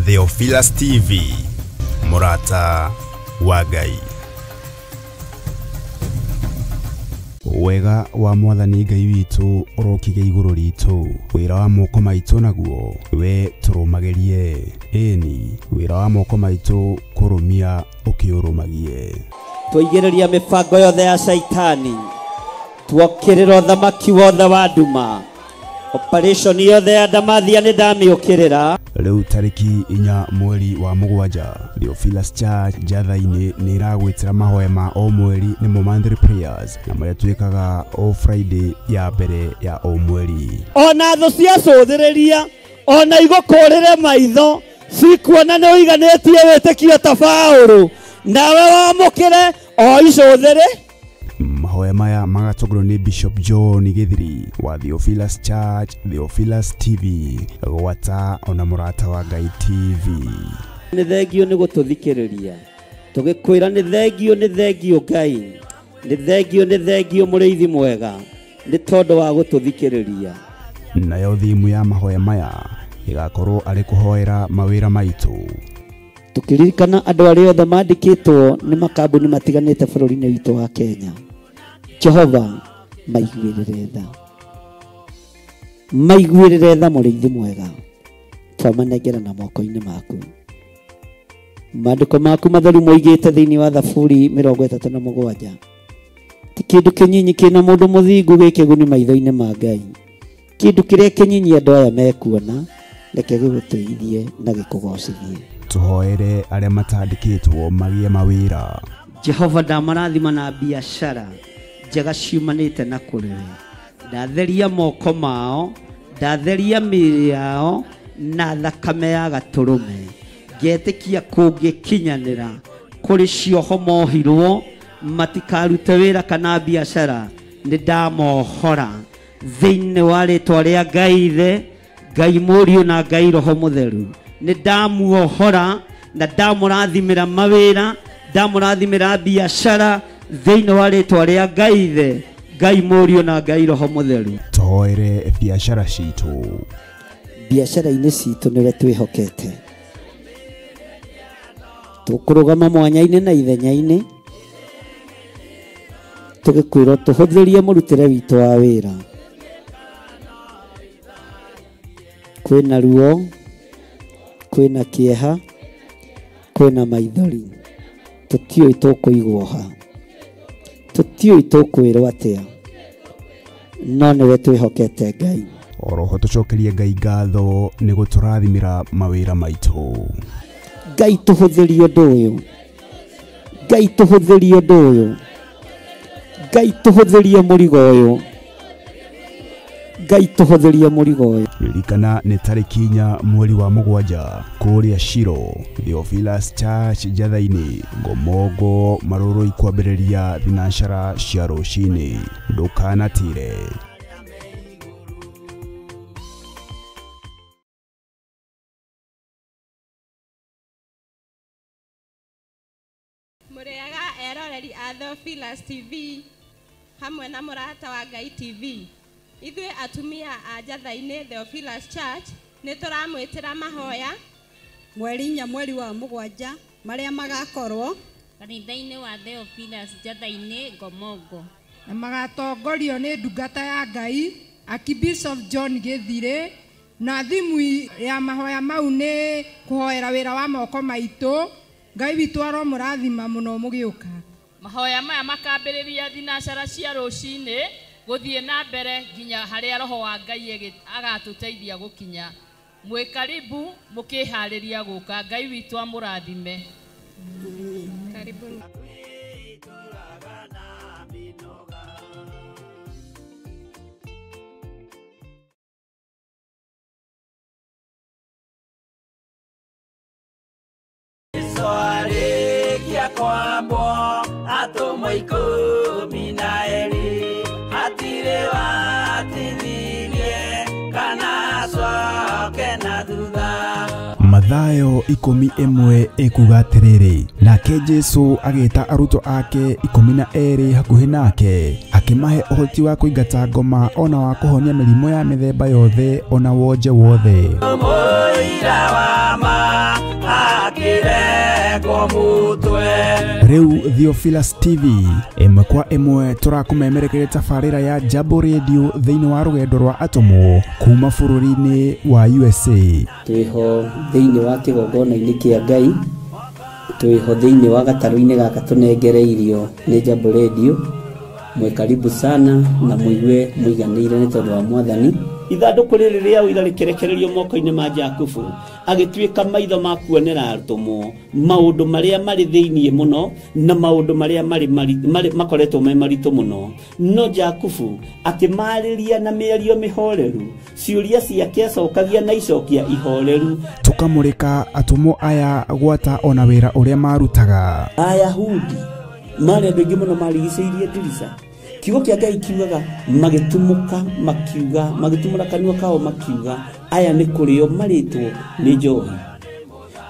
Theophilus TV, Murata wa Ngai. Wega wa mwathani Ngai witũ ũrokige igũrũ ritũ, wĩra wa moko maitũ naguo we tũrũmagĩrie, ĩni wĩra wa moko maitũ kũrũmia ũkĩũrũmagie. Twaigĩrĩria mĩbango yothe ya Shaitani, tuokĩrĩra ũthamaki wothe wa nduma, operation yothe ya ndamathia nĩ ndamĩũkĩrĩra. Rĩu tarĩki 4 mweri wa 7 Theophilus Church Njatha-inĩ nĩ ĩragwĩtĩra mahoya ma o mweri nĩmo monthly prayers, na marĩa twĩkaga o Friday ya mbere ya o mweri. Ona thũ ciacũthĩrĩria, ona igũkũrĩre maitho, cikuona nĩ ũiganĩtie wĩtĩkio ta Paũlũ, nawe wamũkĩre o icũthĩrĩ. Mahoya maya magatongorio nĩ Bishop John Githiri wa Theophilus Church, Theophilus TV, gwata ona Mũrata wa Ngai TV. Nĩ thengio nĩ gũtũthikĩrĩria, tũgĩkwĩra nĩ thengio, nĩ thengio Ngai, nĩ thengio, nĩ thengio mũrĩithi mwega, nĩ tondũ wa gũtũthikĩrĩria. Nayo thimu ya mahoya maya ĩgakorwo arĩ kũhoera mawĩra maitũ. Tũkĩririkana andũ arĩa othe mandĩkĩtwo nĩ makambuni matiganĩte bũrũri-inĩ witũ wa Kenya, Jehova maiguĩrĩre tha, maiguĩrĩre tha mũrĩithi mwega, twamanengera na moko-inĩ maku. Maandĩko maku matheru moigĩte thĩinĩ wa Thaburi 37, ti kĩndũ kĩnyinyi kĩna mũndũ mũthingu gĩ kĩguni maitho-inĩ ma Ngai, kĩndũ kĩrĩa kĩnyinyi andũ aya mekuona, reke gĩgũteithie na gĩkũgocithie. Tũhoere arĩa matandĩkĩtwo magĩe mawĩra. Jehova ndamarathima na biacara njega ciumanĩte na kũrĩ we, ndatheria moko mao, ndatheria mĩĩrĩ yao na thakame ya gatũrũme, ngetĩkia kũngĩkinyanĩra kũrĩ cioho mohirwo matikarute wĩra kana biacara, nĩ ndamohora thĩinĩ wa rĩtwa rĩa Ngai Ithe, Ngai Mũriũ na Ngai Roho Mũtheru. Nĩ ndamuohora na ndamũrathimĩra mawĩra, ndamũrathimĩra biacara thĩinĩ wa rĩtwa rĩa Ngai Ithe, Ngai Mũriũ na Ngai Roho Mũtheru. Tũhoere biacara citũ. Biacara-inĩ citũ nĩwe twĩhokete, tũkũrũgama mwanya-inĩ na ithenya-inĩ, tũgĩkwĩrwo tũhũthĩrie mũrutĩre witũ wa wĩra. Kwĩna ruo, kwĩna kĩeha, kwĩna maithori, tũtiũĩ tũkũigwo ha, tũtiũĩ tũkwĩrwo atĩa, no nĩwe twĩhokete Ngai. Oroho tũcokerie Ngai ngatho nĩ gũtũrathimĩra mawĩra maitũ. Ngai tũhũthĩrie ũndũ ũyũ, Ngai tũhũthĩrie ũndũ ũyũ, Ngai tũhũthĩrie mũrigo ũyũ, Ngai tũhũthĩrie mũrigo ũyũ. Ririkana nĩ tarĩki 4 mweri wa 7 kũrĩa Shiro, Theophilus Church Njatha-inĩ, Ngomongo Marũrũi, kwambĩrĩria thinacara cia rũcinĩ. Ndũkanatire. Mũrĩega eroreri a Theophilus TV hamwe na Mũrata wa Ngai TV. Ithuĩ atumia a Njatha-inĩ Theophilus Church nĩ tũramwĩtĩra mahoya mweri 4 mweri wa 7 marĩa magakorwo kanitha-inĩ wa Theophilus Njatha-inĩ Ngomongo, na magatongorio nĩ ndungata ya Ngai Archbishop John Githiri, na thimu ya mahoya mau nĩ kũhoera wĩra wa moko maitũ. Ngai witũ aromũrathima mũno mũgĩũka. Mahoya maya makambĩrĩria thinacara cia rũcinĩ gũthiĩ na mbere nginya harĩa Roho wa Ngai agatũteithia gũkinya. Mwĩ karibu mũkĩharĩria gũka. Ngai witũ amũrathime. Karibuni. Kwambwo atũmwo 12 hatirĩ watithirie Mathayo 11 ĩkuga atĩrĩrĩ, nake Jesu agĩta arutwo ake 12 hakuhĩ nake, akĩmahe ũhoti wa kũingata ngoma ona wa kũhonia mĩrimũ ya mĩthemba yothe ona wonje wothe. Rĩu Theophilus TV ĩmwe kwa ĩmwe tũrakũmemerekeria tabarĩra ya Jambo Radio thĩinĩ wa rũgendo rwa atũmwo kuma bũrũri-inĩ wa USA. Twĩho thĩinĩ wa kĩgongona-inĩ kĩa Ngai, twĩho thĩinĩ wa gatarũ-inĩ gaka tũnengereirio nĩ Jambo Radio. Mwĩ karibu sana na mũigue mũiganĩire nĩ tondũ wa Mwathani. Ithandũkũ rĩrĩ rĩa ũira rĩkĩrekererio moko-inĩ ma Jakubu, agĩtuĩka maitho ma kuonera atũmwo maũndũ marĩa marĩ thĩinĩ mũno na maũndũ marĩa marĩ makoretwo me maritũ mũno. No Jakubu akĩmarĩria na mĩario mĩhoreru, ciũria ciake acokagia na icokia ihoreru. Tũkamũrĩka atũmwo aya gwata ona wĩra ũrĩa marutaga. Ayahudi marĩ andũ aingĩ mũno marigicĩirie ndirica. Kiugo kĩa Ngai kiugaga magĩtumũka makiuga, magĩtumũra kanua kao makiuga, aya nĩ kũrĩo marĩtwo nĩ njohi.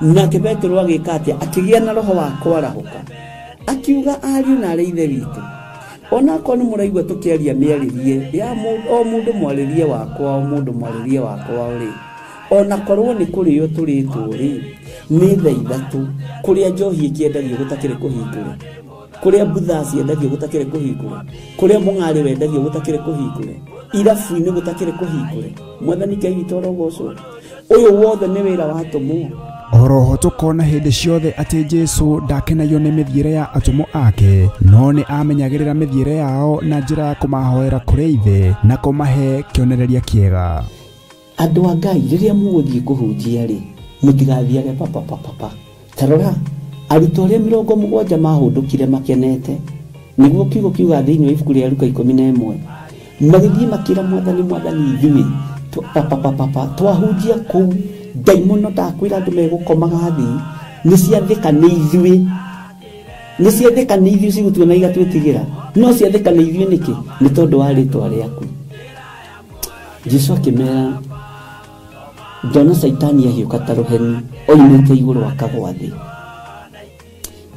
Nake Petero agĩka atĩa? Akĩgĩa na roho wa kwarahũka, akiuga ariũ na arĩ ithe witũ, onakorwo nĩ mũraigua tũkĩaria mĩarĩrie ya o mũndũ mwarĩrie wakwa, o mũndũ mwarĩrie wakwa rĩ, onakorwo nĩ kũrĩo tũrĩtwo rĩ, nĩ thaa ithatũ kũrĩa njohi ĩkĩendagio gũtakĩrĩ kũhingũre, kũrĩa mbutha ciendagio gũtakĩrĩ kũhingũre, kũrĩa mũng'arĩ wendagio gũtakĩrĩ kũhingũre, irabu-inĩ gũtakĩrĩ kũhingũre. Mwathani Ngai witũ arogocwo. Ũyũ wothe nĩ wĩra wa atũmwo. Oroho tũkona hĩndĩ ciothe atĩ Jesu ndakenagio nĩ mĩthiĩre ya atũmwo ake, no nĩ amenyagĩrĩra mĩthiĩre yao na njĩra ya kũmahoera kũrĩ Ithe na kũmahe kĩonereria kĩega. Andũ a Ngai, rĩrĩa mũgũthiĩ kũhunjia rĩ, mũtigathiage papapapapa. Ta rora arutwo arĩa 70 mahũndũkire makenete, nĩguo kiugo kiuga thĩinĩ wa ibuku rĩa Luka 11, magĩthiĩ makĩra Mwathani, Mwathani ithuĩ papapapapa twahunjia kũu ndaimono ndakwĩra andũ megũkomaga thĩ, nĩ ciathĩka nĩ ithuĩ, nĩ ciathĩka nĩ ithuĩ cigũtuona igatwĩtigĩra, no ciathĩka nĩ ithuĩ nĩkĩ? Nĩ tondũ wa rĩtwa rĩaku. Jesu akĩmera, ndona Caitani ahiũka ta rũheni oimĩte igũrũ akagwa thĩ.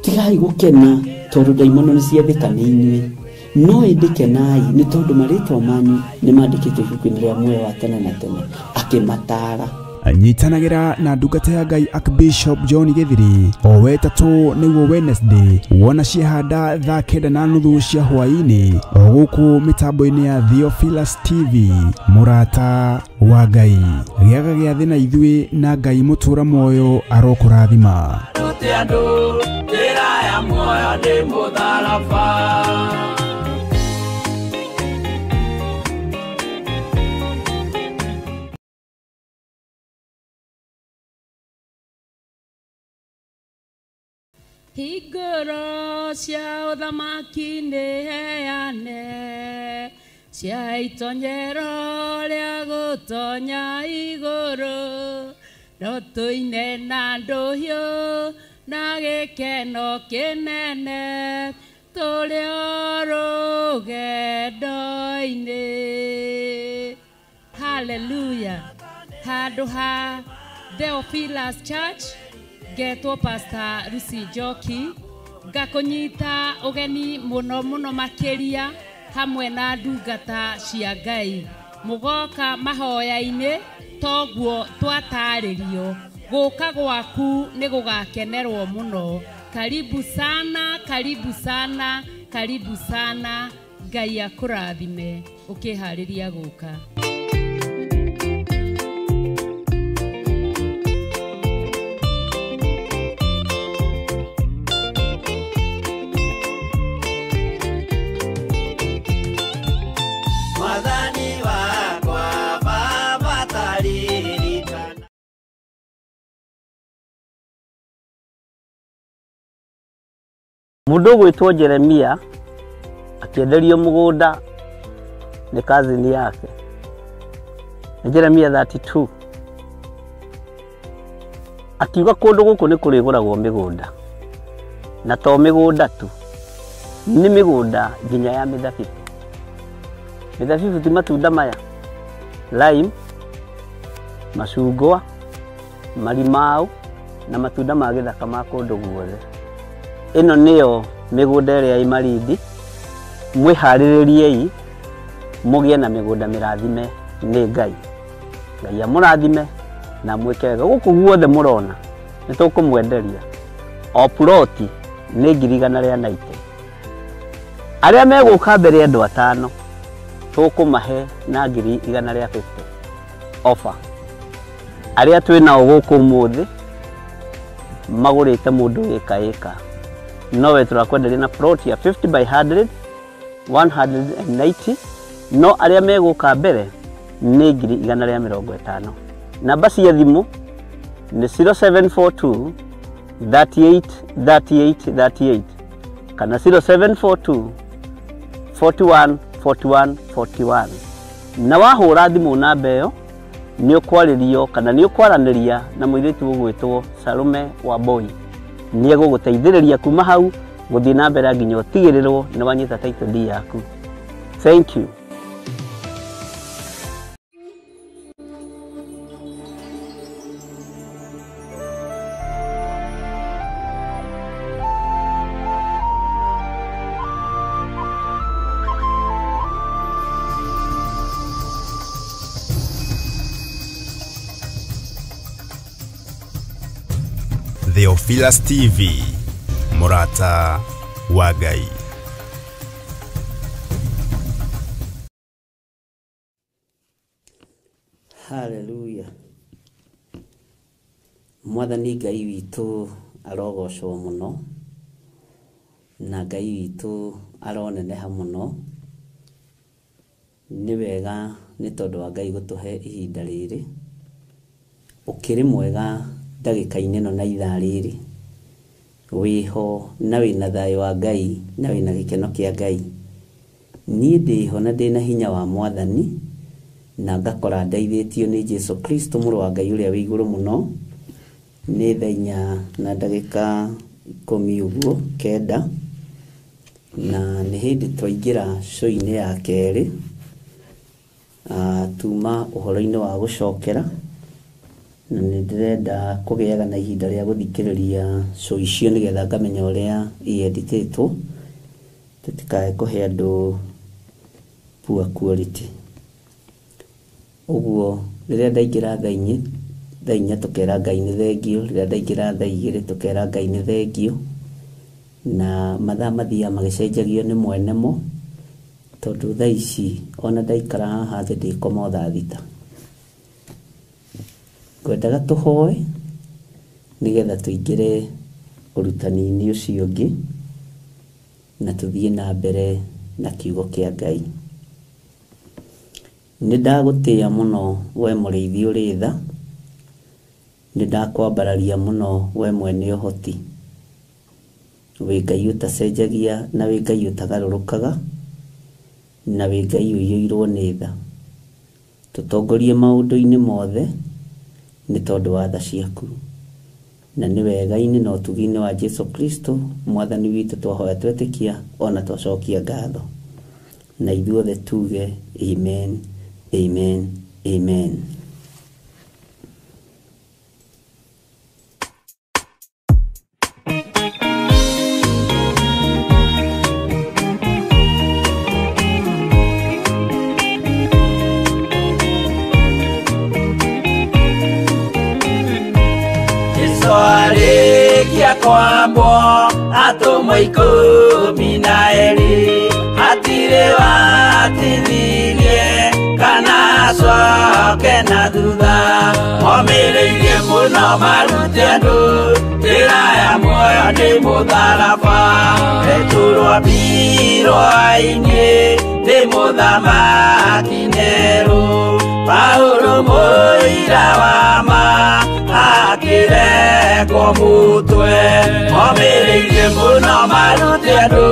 Tigai gũkena tondũ ndaimono nĩ ciathĩka nĩ inyuĩ, no ĩndĩ kenai nĩ tondũ marĩtwa manyu nĩ mandĩkĩtwo ibuku-inĩ rĩa muoyo wa tene na tene. Akĩmataara. Nyitanagĩra na ndungata ya Ngai Archbishop John Githiri o wetatũ nĩguo Wednesday wona ciehanda thaa 9:30 cia hwaĩ-inĩ o gũkũ mĩtambo-inĩ ya Theophilus TV. Mũrata wa Ngai, gĩaga gĩathĩ na ithuĩ na Ngai mũtũra muoyo arokũrathima. Hingũro cia ũthamaki nĩ heane, cia itonyero rĩa gũtonya igũrũ, no tũine na ndũhiũ na gĩkeno kĩnene tũrĩ o rũgendo-inĩ. Hallelujah. Handũ ha Theophilus Church ngetwo Pastor Lucy Njoki, ngakũnyita ũgeni mũno mũno makĩria hamwe na ndungata cia Ngai. Mũgoka mahoya-inĩ toguo twatarĩrio, gũka gwaku nĩ gũgakenerwo mũno. Karibu sana, karibu sana, karibu sana. Ngai akũrathime ũkĩharĩria gũka. Mũndũ ũgwĩtwo Jeremia akĩenderio mũgũnda nĩ cousin yake. Nĩ Jeremia 32. Akiuga kũndũ gũkũ nĩ kũrĩgũragwo mĩgũnda, na to mĩgũnda tu, nĩ mĩgũnda nginya ya mĩthabibũ. Mĩthabibũ ti matunda maya, lime, macungwa, Marimau na matunda ma gĩthaka ma kũndũ guothe. Ĩno nĩyo mĩgũnda ĩrĩa ĩ Malindi. Mwĩharĩrĩriei mũgĩe na mĩgũnda mĩrathime nĩ Ngai. Ngai amũrathime na mwĩke wega. Gũkũ guothe mũrona nĩ tũkũmwenderia o ploti nĩ 190,000. Arĩa megũka mbere andũ atano tũkũmahe na 150,000 offer. Arĩa twĩ nao gũkũ ũmũthĩ magũrĩte mũndũ ĩka ĩka, nowe tũrakwenderia na plot ya 50 by 100 190, no arĩa megũka mbere nĩ 150,000. Namba cia thimũ nĩ 0742 38 38 38 kana 0742 41 41 41. Na wahũra thimũ namba ĩyo nĩ ũkwarĩrio kana nĩ ũkwaranĩria na mũirĩtu ũgwĩtwo Salome Wambui. Nĩ egũgũteithĩrĩria kuma hau gũthiĩ na mbere nginya ũtigĩrĩrwo nĩ wanyita title deed yaku. Thank you. Theophilus TV, Murata wa Ngai. Hallelujah. Mwathani Ngai witũ arogocwo mũno, na Ngai witũ aroneneha mũno. Nĩ wega nĩ tondũ wa Ngai gũtũhe ihinda rĩrĩ. Ũkĩrĩ mwega ndagĩka-inĩ ĩno na ithaa rĩrĩ, wĩho na wĩna thayũ wa Ngai na wĩna gĩkeno kĩa Ngai. Niĩ ndĩho na ndĩna hinya wa Mwathani, na ngakora ndeithĩtio nĩ Jesu Kristo mũrũ wa Ngai ũrĩa wĩ igũrũ mũno. Nĩ thaa inya na ndagĩka ikũmi ũguo kenda, na nĩ hĩndĩ twaingĩra show-inĩ ya kerĩ, tuma ũhoro-inĩ wa gũcokera, na nĩ ndĩrenda kũgĩaga na ihinda rĩa gũthikĩrĩria show icio nĩgetha ngamenya ũrĩa ieditĩtwo, tũtikae kũhe andũ poor quality. Ũguo rĩrĩa ndaingĩra thaa inya tũkera Ngai nĩ thengio, rĩrĩa ndaingĩra thaa igĩrĩ tũkera Ngai nĩ thengio, na mathaa mathiaga magĩcenjagio nĩ mwene mo, tondũ thaa ici ona ndaikara haha thĩ ndĩkoma o thaa thita. Ngwendaga tũhoe nĩgetha tũingĩre ũrutani-inĩ ũcio ũngĩ na tũthiĩ na mbere na kiugo kĩa Ngai. Nĩ ndagũtĩĩa mũno we mũrĩithi ũrĩ tha, nĩ ndakwambararia mũno we mwene ũhoti. Wĩ Ngai ũtacenjagia na wĩ Ngai ũtagarũrũkaga, na wĩ Ngai ũiyũirwo nĩ tha. Tũtongorie maũndũ-inĩ mothe nĩ tondũ wa tha ciaku, na nĩ wega-inĩ na ũtugi-inĩ wa Jesu Kristo Mwathani witũ twahoya twetĩkia ona twacokia ngatho, na ithuothe tuge amen, amen, amen. Kwambwo atũmwo ikũmi na erĩ, hatirĩ watithirie kana acoke na thutha. Momĩrĩirie mũno marute andũ njĩra ya muoyo nĩ mũtharaba. Petero ambirwo ainĩ nĩ mũthamaki Nero, Paulo mũira wa ma akĩrekwo mũtwe. Momĩrĩirie mũno marute andũ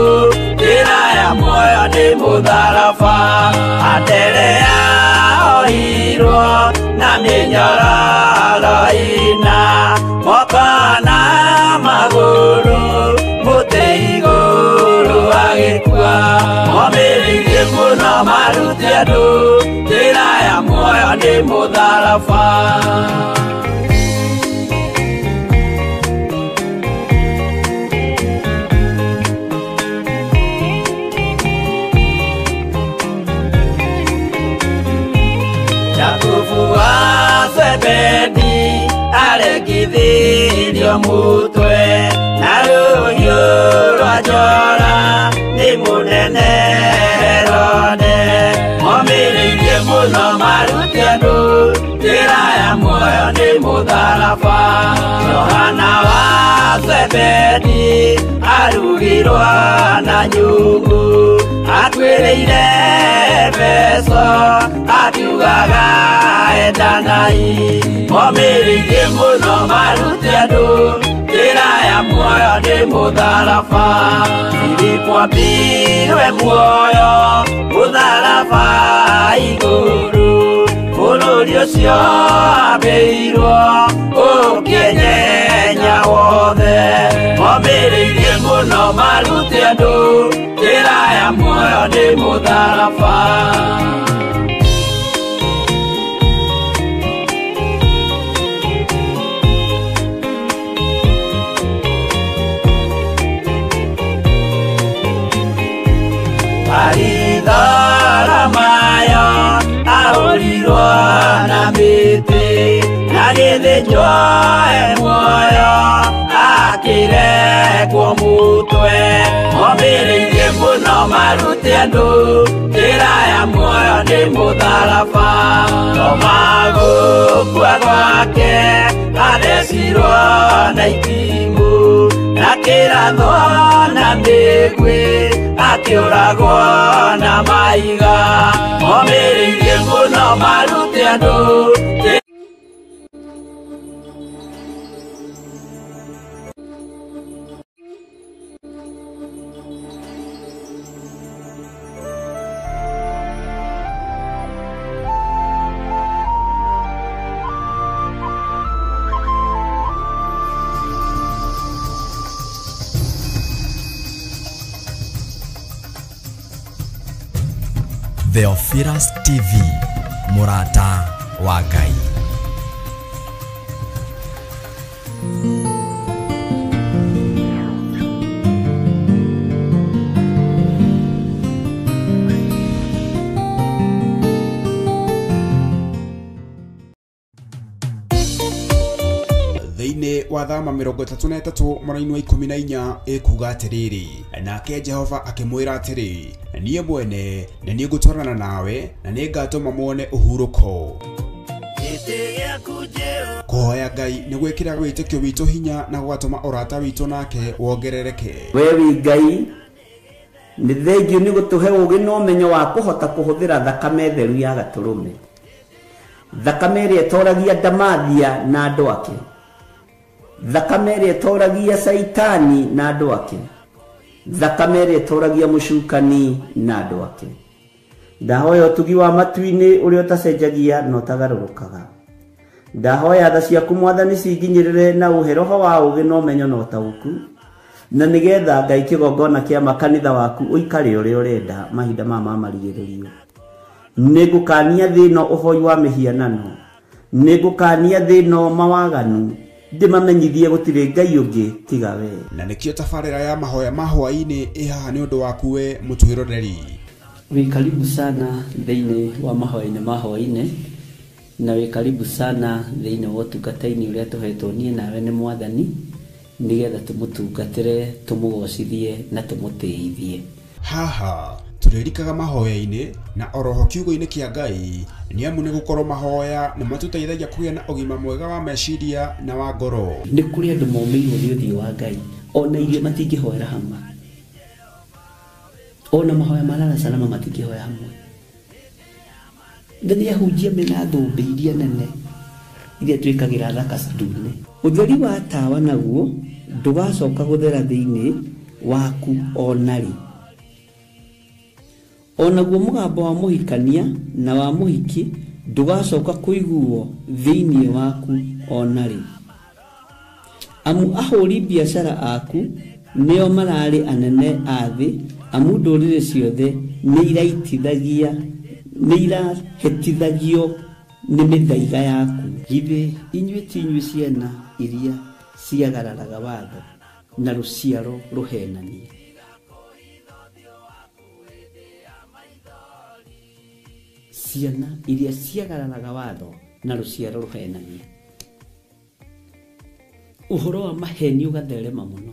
njĩra ya muoyo nĩ mũtharaba. Anderea ohirwo na mĩnyororo ĩna, moko na magũrũ mũtĩ igũrũ agĩkua. Momĩrĩirie mũno marute andũ njĩra ya muoyo nĩ mũtharaba. Jakubu wa Zebedi aregithirio mutwe na rũhiũ rwa njora nĩ mũnene Herode. Momĩrĩirie mũno marute andũ njĩra ya muoyo nĩ mũtharaba. Johana wa Zebedi arugirwo na nyungu, atuĩrĩire Efeso akiugaga endanai. Momĩrĩirie mũno marute andũ njĩra ya muoyo nĩ mũtharaba. Filipo ambirwe muoyo mũtharaba igũrũ, bũrũri ũcio ambĩirwo ũkĩenyenya wothe. Momĩrĩirie mũno marute andũ njĩra ya muoyo nĩ mũtharaba. Baritholomayo ahũrirwo na mĩtĩ, na gĩthĩnjwo e muoyo akĩrekwo mũtwe. Momĩrĩirie mũno marute andũ njĩra ya muoyo nĩ mũtharaba. Toma gũkua gwake athecirwo na itimũ, na kĩrathwo na mĩguĩ akĩũragwo na mahiga. Momĩrĩirie mũno marute andũ. Theophilus TV, mũrata wa Ngai. Thĩinĩ wa thama 33 mũraini wa 14 ĩkuga atĩrĩrĩ, nake Jehova akĩmwĩra atĩrĩ, niĩ mwene nĩ niĩ ngũtwarana nawe na nĩ ngatũma muone ũhurũko. Kũhoya Ngai nĩ gwĩkĩra wĩtĩkio witũ hinya na gũgatũma ũrata witũ nake wongerereke. We wĩ Ngai, nĩ thengiũ nĩ gũtũhe ũũgĩ na ũmenyo wa kũhota kũhũthĩra thakame theru ya gatũrũme, thakame ĩrĩa ĩtoragia ndamathia na andũ ake, thakame ĩrĩa ĩtoragia Caitani na andũ ake, thakame ĩrĩa ĩtoragia mũcukani na andũ ake. Ndahoya ũtugi wa matu-inĩ ũrĩa ũtacenjagia na ũtagarũrũkaga. Ndahoya tha ciaku Mwathani cinginyĩrĩre na ũhe roho wa ũũgĩ na ũmenyo na ũtaũku, na nĩgetha Ngai kĩgongona kĩa makanitha waku ũikare ũrĩa ũrenda mahinda maya ma marigĩrĩrio. Nĩngũkania thĩ ĩno ũhoi wa mĩhianano, nĩngũkania thĩ ĩno mawaganu, ndĩmamenyithie gũtirĩ Ngai ũngĩ tiga we. Na nĩkĩo tabarĩra ya mahoya ma hwaĩ-inĩ ĩ haha nĩ ũndũ waku we mũtwĩroreri. Wĩ karibu sana thĩinĩ wa mahoya-inĩ ma hwaĩ-inĩ, na wĩ karibu sana thĩinĩ wa ũtungata-inĩ ũrĩa tũhetwo niĩ nawe nĩ Mwathani, nĩgetha tũmũtungatĩre, tũmũgocithie na tũmũtĩithie. Haha tũrĩrikaga mahoya-inĩ na oroho kiugo-inĩ kĩa Ngai, nĩ amu nĩ gũkorwo mahoya nĩ matũteithagia kũgĩa na ũgima mwega wa meciria na wa ngoro. Nĩ kũrĩ andũ momĩirwo nĩ ũthiũ wa Ngai, ona irio matingĩhoera hamwe, ona mahoya ma lala salama matingĩhoya hamwe. Na nĩ ahunjia mena thũmbĩ iria nene iria twĩkagĩra thaka ndune. Ũtheri wa tawa naguo ndũgacoka gũthera thĩinĩ waku ona rĩ. Onaguo mũgambo wa mũhikania na wa mũhiki ndũgacoka kũiguo thĩinĩ waku ona rĩ. Amu ahũri biacara aku nĩo mararĩ anene a thĩ, amu ndũrĩrĩ ciothe nĩ irahĩtithagio nĩ mĩthaiga yaku. Githĩ inyuĩ ti inyuĩ ciana iria ciagararaga watho na rũciaro rũhenanie? Ciana iria ciagararaga watho na rũciaro rũhenania. Ũhoro wa maheni ũgatherema mũno.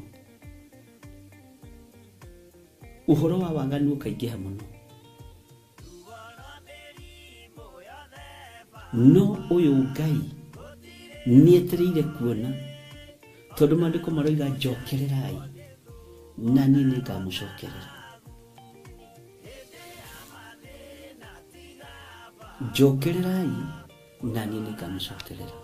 Ũhoro wa waganu ũkaingĩha mũno. No ũyũ Ngai nĩetereire kuona, tondũ maandĩko maroiga njokererai na niĩ nĩngamũcokerera. Njokererai na niĩ nĩngamũcokerera.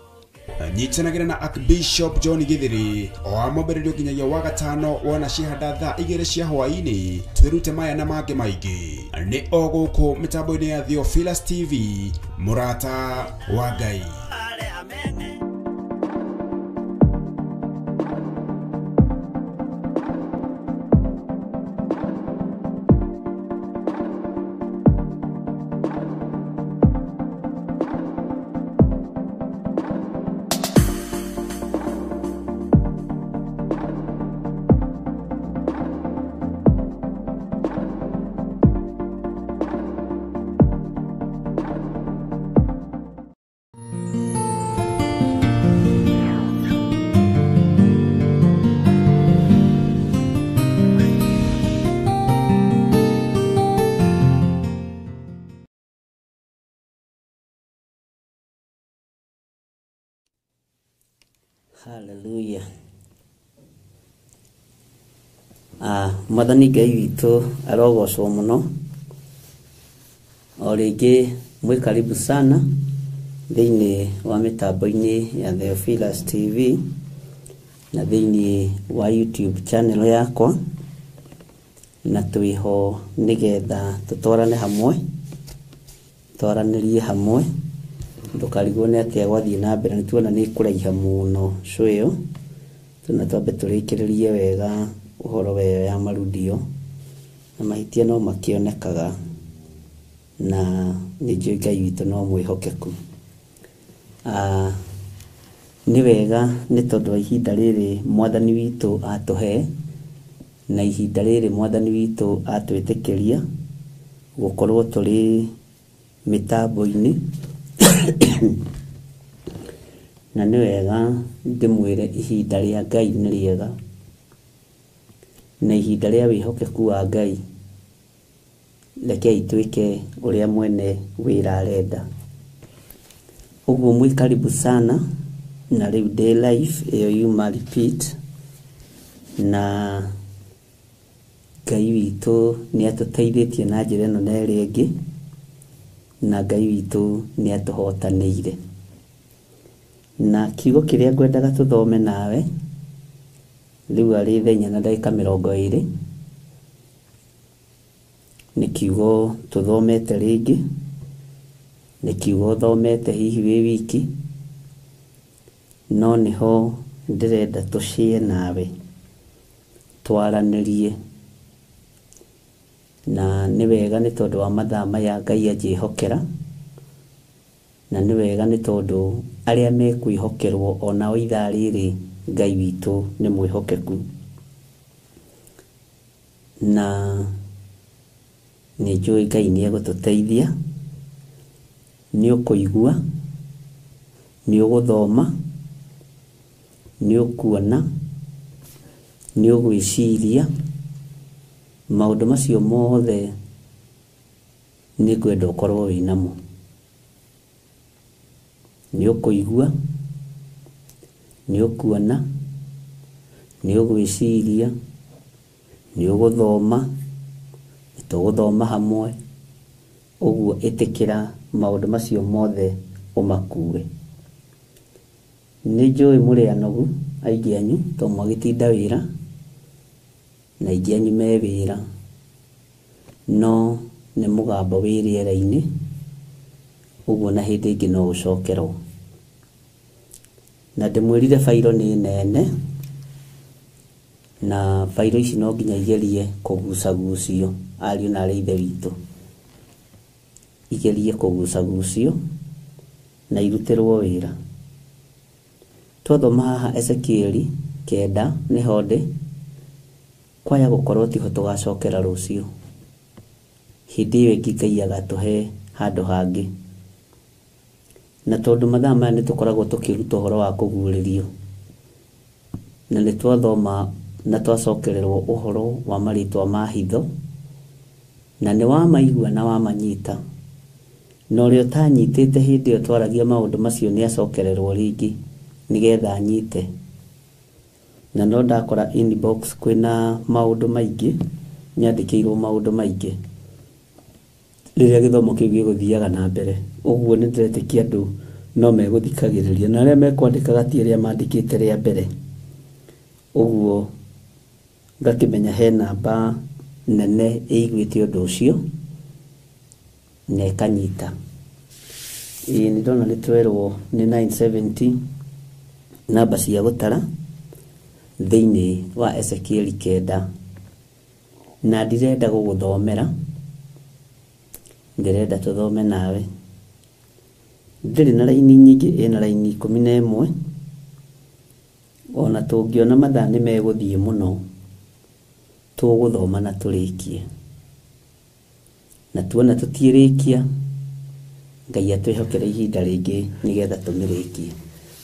Nyitanagĩra na Archbishop John Githiri o wa mwambĩrĩrio nginyagia wa gatano wona cihanda thaa 2 cia hwaĩ-inĩ, twĩrute maya na mangĩ maingĩ nĩ o gũkũ mĩtambo-inĩ ya Theophilus TV, mũrata wa Ngai. Hallelujah. Mwathani Ngai witũ arogocwo mũno. O rĩngĩ mwĩ karibu sana thĩinĩ wa mĩtambo-inĩ ya Theophilus TV na thĩinĩ wa YouTube channel yakwa, na twĩho nĩgetha tũtwarane hamwe, twaranĩrie hamwe, ndũkarigwo nĩ atĩa gwathiĩ na mbere. Nĩ tuona nĩ kũraiha mũno show ĩyo, tuna twambe tũrĩkĩrĩrie wega ũhoro weyo ya marudio, na mahĩtia no makĩonekaga, na nĩ njũĩ Ngai witũ no mwĩhokeku. Nĩ wega nĩ tondũ wa ihinda rĩrĩ Mwathani witũ atũhe, na ihinda rĩrĩ Mwathani witũ atwĩtĩkĩria gũkorwo tũrĩ mĩtambo-inĩ. Na nĩ wega ndĩmwĩre ihinda rĩa Ngai nĩ rĩega, na ihinda rĩa wĩhokeku wa Ngai, rekei twĩke ũrĩa mwene wĩra arenda. Ũguo mwĩ karibu sana, na rĩu ndĩ live ĩyo yuma repeat, na Ngai witũ nĩ atũteithĩtie na njĩra ĩno na ĩrĩa ĩngĩ, na Ngai witũ nĩ atũhotanĩire. Na kiugo kĩrĩa ngwendaga tũthome nawe rĩu arĩ thaa 4 na ndagĩka 20, nĩ kiugo tũthomete rĩngĩ, nĩ kiugo ũthomete hihi wĩ wiki, no nĩho ndĩrenda tũshare nawe, twaranĩrie. Na nĩ wega nĩ tondũ wa mathaa maya Ngai anjĩhokera, na nĩ wega nĩ tondũ arĩa mekwĩhokerwo onao ithaa rĩrĩ Ngai witũ nĩ mwĩhokeku. Na nĩ njũĩ Ngai nĩ egũtũteithia, nĩ ũkũigua, nĩ ũgũthoma, nĩ ũkuona, nĩ ũgwĩciria. Maũndũ macio mothe nĩ ngwenda ũkorwo wĩnamo. Nĩ ũkũigua, nĩ ũkuona, nĩ ũgwĩciria, nĩ ũgũthoma, nĩ tũgũthoma hamwe. Ũguo ĩtĩkĩra maũndũ macio mothe ũmakue. Nĩ njũĩ mũrĩ anogu aingĩ anyu, tondũ mwagĩtinda wĩra, na aingĩ anyu me wĩra, no nĩ mũgambo wĩ rĩera-inĩ, ũguo na hĩndĩ ĩngĩ no ũcokerwo. Na ndĩmwĩrire bairo nĩ nene, na bairo ici no nginya igerie kũgucagucio, ariũ na arĩ ithe witũ, igerie kũgucagucio na irutĩrwo wĩra. Twathoma haha Ezekieli 9 nĩho ndĩ, kwaya gũkorwo tiho tũgacokera rũciũ. Hĩndĩ ĩyo ĩngĩ Ngai agatũhe handũ hangĩ. Na tondũ mathaa maya nĩ tũkoragwo tũkĩruta ũhoro wa kũguũrĩrio, na nĩ twathoma na twacokererwo ũhoro wa marĩtwa ma hitho, na nĩ wamaigua na wamanyita, na ũrĩa ũtanyitĩte hĩndĩ ĩyo twaragia maũndũ macio nĩ acokererwo rĩngĩ nĩgetha anyite. Na no ndakora inbox kwĩna maũndũ maingĩ, nyandĩkĩirwo maũndũ maingĩ rĩrĩa gĩthomo kĩu gĩgũthiaga na mbere. Ũguo nĩ ndĩretĩkia andũ no megũthikagĩrĩria, na arĩa mekwandĩkaga ti arĩa mandĩkĩte rĩa mbere. Ũguo ngakĩmenya he namba nene ĩiguĩte ũndũ ũcio na ĩkanyita. Ĩĩ nĩ ndona nĩ twerwo nĩ 970 namba cia gũtara thĩinĩ wa Ezekieli 9, na ndirenda gũgũthomera, ndĩrenda tũthome nawe. Ndĩrĩ na raini nyingĩ, ĩna raini 11. Ona tũngĩona mathaa nĩ megũthiĩ mũno, tũgũthoma na tũrĩkie. Na tuona tũtiĩrĩkia, Ngai atwĩhokere ihinda rĩngĩ nĩgetha tũmĩrĩkie.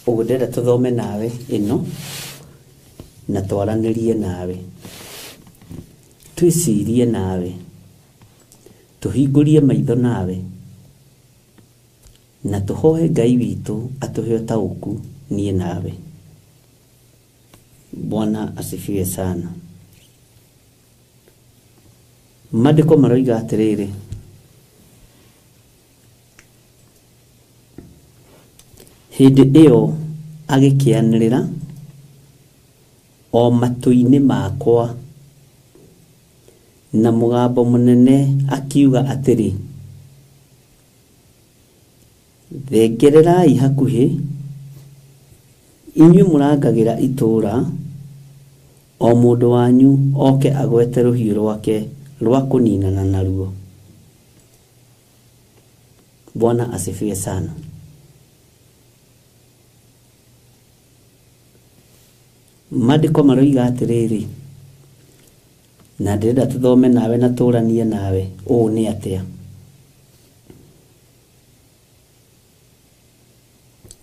Ũguo ndĩrenda tũthome nawe ĩno na twaranĩrie nawe, twĩcirie nawe, tũhingũrie maitho nawe, na tũhoe Ngai witũ atũhe ũtaũku niĩ nawe. Bwana asifiwe sana. Maandĩko maroiga atĩrĩrĩ, hĩndĩ ĩyo agĩkĩanĩrĩra o matũ-inĩ makwa na mũgambo mũnene akiuga atĩrĩ, thengererai hakuhĩ inyuĩ mũrangagĩra itũũra, o mũndũ wanyu oke agwete rũhiũ rwake rwa kũninana naruo. Bwana asifiwe sana. Maandĩko maroiga atĩrĩrĩ, na ndĩrenda tũthome nawe na tũranie nawe ũũ nĩ atĩa.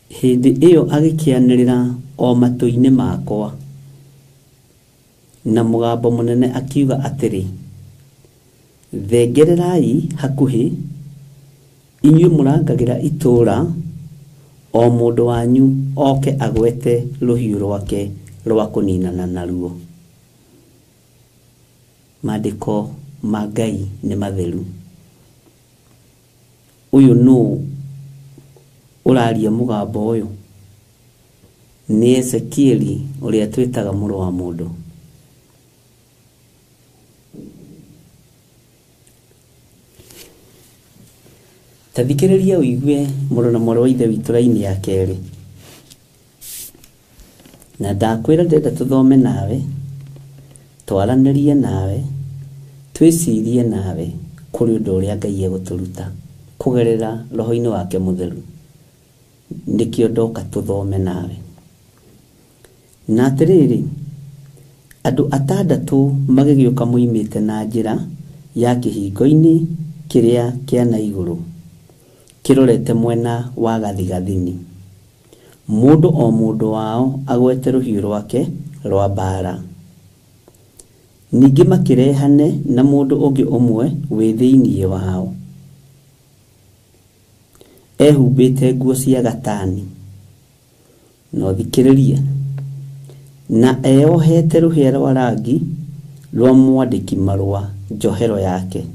Hĩndĩ ĩyo agĩkĩanĩrĩra o matũ-inĩ makwa na mũgambo mũnene akiuga atĩrĩ, thengererai hakuhĩ inyuĩ mũrangagĩra itũũra, o mũndũ wanyu oke agwete rũhiũ rwake rwa kũninana naruo. Maandĩko ma Ngai nĩ matheru. Ũyũ nũ ũraria mũgambo ũyũ? Nĩ Ezekieli ũrĩa twĩtaga mũrũ wa mũndũ. Ta thikĩrĩria ũigue mũrũ na mwarĩ wa Ithe witũ raini ya kerĩ. Na ndakwĩra ndĩrenda tũthome nawe, twaranĩrie nawe, twĩcirie nawe kũrĩ ũndũ ũrĩa Ngai egũtũruta kũgerera roho-inĩ wake mũtheru. Nĩkĩo ndoka tũthome nawe. Na atĩrĩrĩ, andũ atandatũ magĩgĩũka moimĩte na njĩra ya kĩhingo-inĩ kĩrĩa kĩa na igũrũ kĩrorete mwena wa gathigathini, mũndũ o mũndũ wao agwete rũhiũ rwake rwa mbaara. Ningĩ makĩrehane na mũndũ ũngĩ ũmwe wĩ thĩinĩ wao, ehumbĩte nguo cia gatani, no thikĩrĩria, na eyohete rũhĩa rwa rangi rwa mwandĩki marũa njohero yake.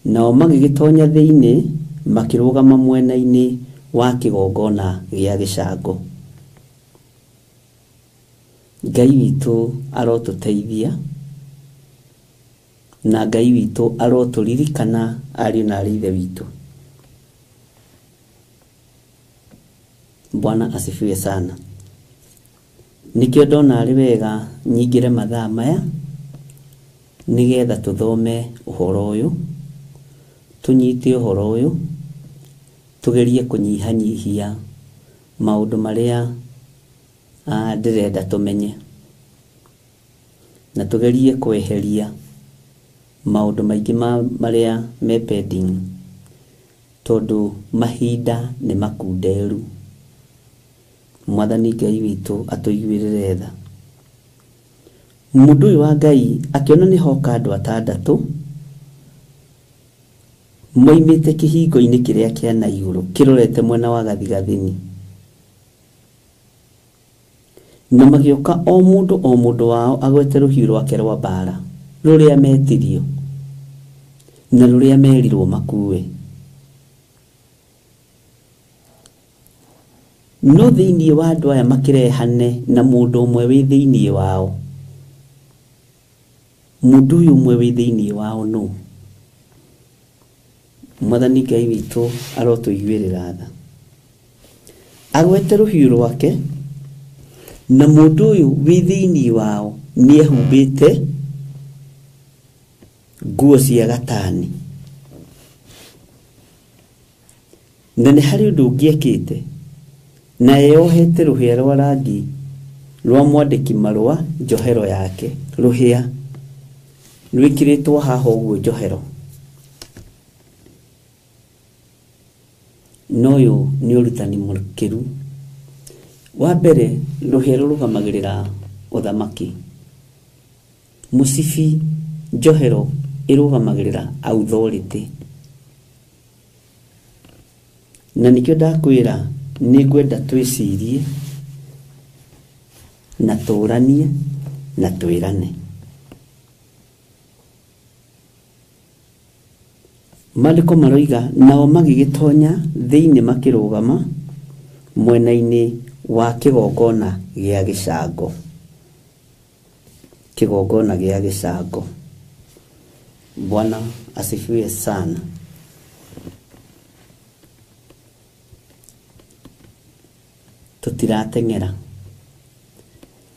Nao magĩgĩtonya thĩinĩ makĩrũgama mwena-inĩ wa kĩgongona gĩa gĩcango. Ngai witũ arotũteithia, na Ngai witũ arotũririkana ariũ na aarĩ Ithe witũ. Bwana asifiwe sana. Nĩkĩo ndona arĩ wega nyingĩre mathaa maya nĩgetha tũthome ũhoro ũyũ, tũnyite ũhoro ũyũ, tũgerie kũnyihanyihia maũndũ marĩa ndĩrenda tũmenye, na tũgerie kweheria maũndũ maingĩ marĩa me pending Tondu mahinda nĩ makunderu. Mwathani Ngai witũ atũiguĩrĩre tha. Mũndũ ũyũ wa Ngai akĩona nĩ hoka andũ atandatũ moimĩte kĩhingo-inĩ kĩrĩa kĩa na igũrũ kĩrorete mwena wa gathigathini, na magĩũka o mũndũ wao agwete rũhiũ rwake rwa mbara rũrĩa metirio na rũrĩa merirwo makue. No thĩinĩ wa andũ aya makĩrehane na mũndũ ũmwe wĩ thĩinĩ wao. Mũndũ ũyũ ũmwe wĩ thĩinĩ wao nũ? Mwathani Ngai witũ arotũiguĩrĩra tha. Agwete rũhiũ rwake, na mũndũ ũyũ wĩ thĩinĩ wao nĩehumbĩte nguo cia gatani, na nĩ harĩ ũndũ ũngĩ ekĩte, na eyohete rũhĩa rwa rangi rwa mwandĩki marũa njohero yake, rũhĩa rwĩkĩrĩtwo haha ũguo njohero. Na ũyũ nĩ ũrutani mũkĩru. Wa mbere, rũhĩa rũrũgamagĩrĩra ũthamaki. Mũcibi njohero ĩrũgamagĩrĩra authority. Na nĩkĩo ndakwĩra nĩ ngwenda twĩcirie na tũranie na twĩrane. Maandĩko maroiga nao magĩgĩtonya thĩinĩ makĩrũgama mwena-inĩ wa kĩgongona gĩa gĩcango. Kĩgongona gĩa gĩcango. Bwana asifiwe sana. Tũtirateng'era,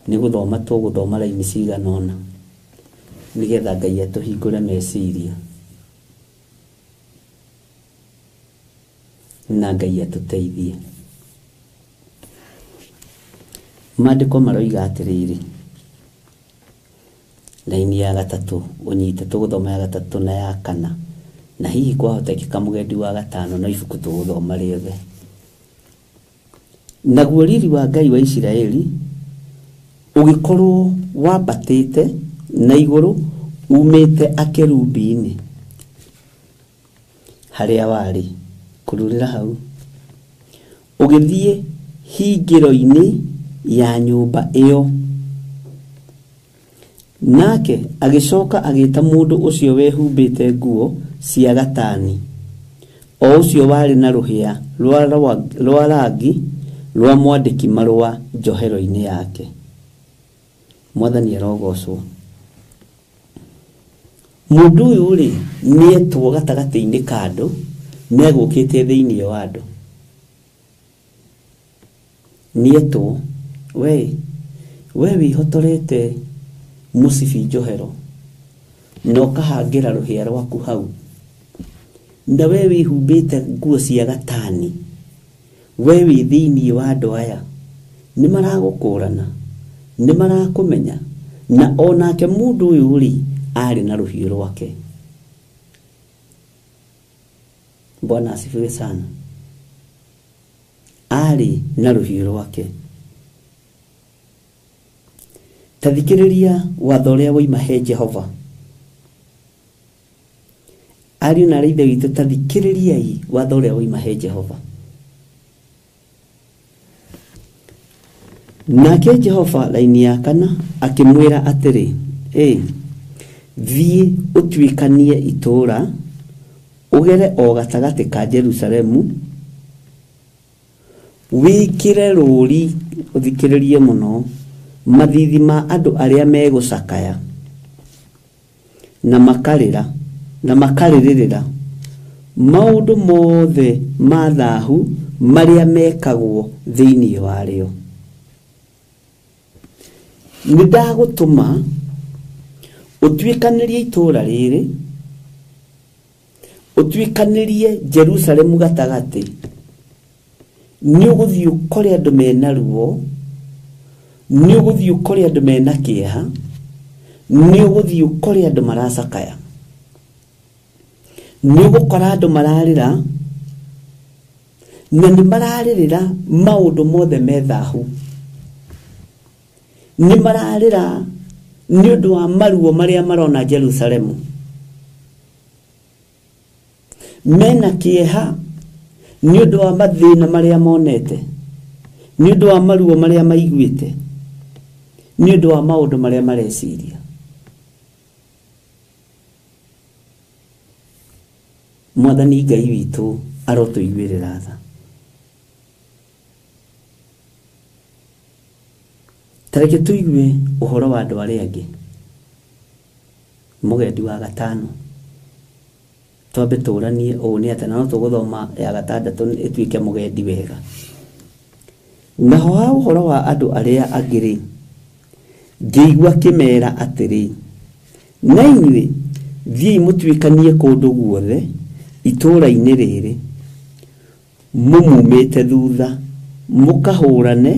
nĩ gũthoma tũgũthoma raini cigana ũna nĩgetha Ngai atũhingũre meciria na Ngai atũteithie. Maandĩko maroiga atĩrĩrĩ, raini ya gatatũ ũnyite, tũgũthoma ya gatatũ na ya kana, na hihi kwahotekeka mũgendi wa gatano no ibuku tũgũthoma rĩothe. Naguo riri wa Ngai wa Isiraeli ũgĩkorwo wambatĩte na igũrũ umĩte akerubi-inĩ harĩa warĩ, kũrurĩra hau, ũgĩthiĩ hingĩro-inĩ ya nyũmba ĩyo. Nake agĩcoka agĩta mũndũ ũcio wehumbĩte nguo cia gatani, o ũcio warĩ na rũhĩa rwa rangi rwa mwandĩki marũa njohero-inĩ yake. Mwathani arogocwo. Mũndũ ũyũ rĩ nĩetwo gatagatĩ-inĩ ka andũ, nĩegũkĩte thĩinĩ wa andũ. Nĩetwo, we wĩhotorete mũcibi njohero na ũkahangĩra rũhĩa rwaku hau, na we wĩhumbĩte nguo cia gatani, we wĩ thĩinĩ wa andũ aya, nĩ maragũkũrana, nĩ marakũmenya, na onake mũndũ ũyũ rĩ arĩ na rũhiũ rwake. Bwana asifiwe sana. Arĩ na rũhiũ rwake. Ta thikĩrĩria watho ũrĩa woima he Jehova. Ariũ na aarĩ a Ithe witũ, ta thikĩrĩriai watho ũrĩa woima he Jehova. Nake Jehova raini ya kana akĩmwĩra atĩrĩ, thiĩ ũtuĩkanie itũũra, ũgere o gatagatĩ ka Jerusalemu, wĩkĩre rũũri, ũthikĩrĩrie mũno, mathithi ma andũ arĩa megũcakaya na makarĩra na makarĩrĩra maũndũ mothe ma thahu marĩa mekagwo thĩinĩ warĩo. Nĩ ndagũtũma ũtuĩkanĩrie itũũra rĩrĩ, ũtuĩkanĩrie Jerusalemu gatagatĩ. Nĩ ũgũthiĩ ũkore andũ mena ruo, nĩ ũgũthiĩ ũkore andũ mena kĩeha, nĩ ũgũthiĩ ũkore andũ maracakaya, nĩ ũgũkora andũ mararĩra, Na nĩ mararĩrĩra maũndũ mothe me thahu. Nĩ mararĩra nĩ ũndũ wa maruo marĩa marona Jerusalemu. Mena kĩeha nĩ ũndũ wa mathĩna marĩa monete, nĩ ũndũ wa maruo marĩa maiguĩte, nĩ ũndũ wa maũndũ marĩa mareciria. Mwathani Ngai witũ arotũiguĩrĩra tha. Ta reke tũigue ũhoro wa andũ arĩa angĩ. Mũgendi wa gatano. Twambe tũranie ũũ nĩ atĩa, na no tũgũthoma ya gatandatũ ĩtuĩke mũgendi wega. Naho ha ũhoro wa andũ arĩa angĩ rĩ, ngĩigua kĩmera atĩrĩ, na inyuĩ thiĩi mũtuĩkanie kũndũ guothe itũũra-inĩ rĩrĩ mũmumĩte thutha, mũkahũrane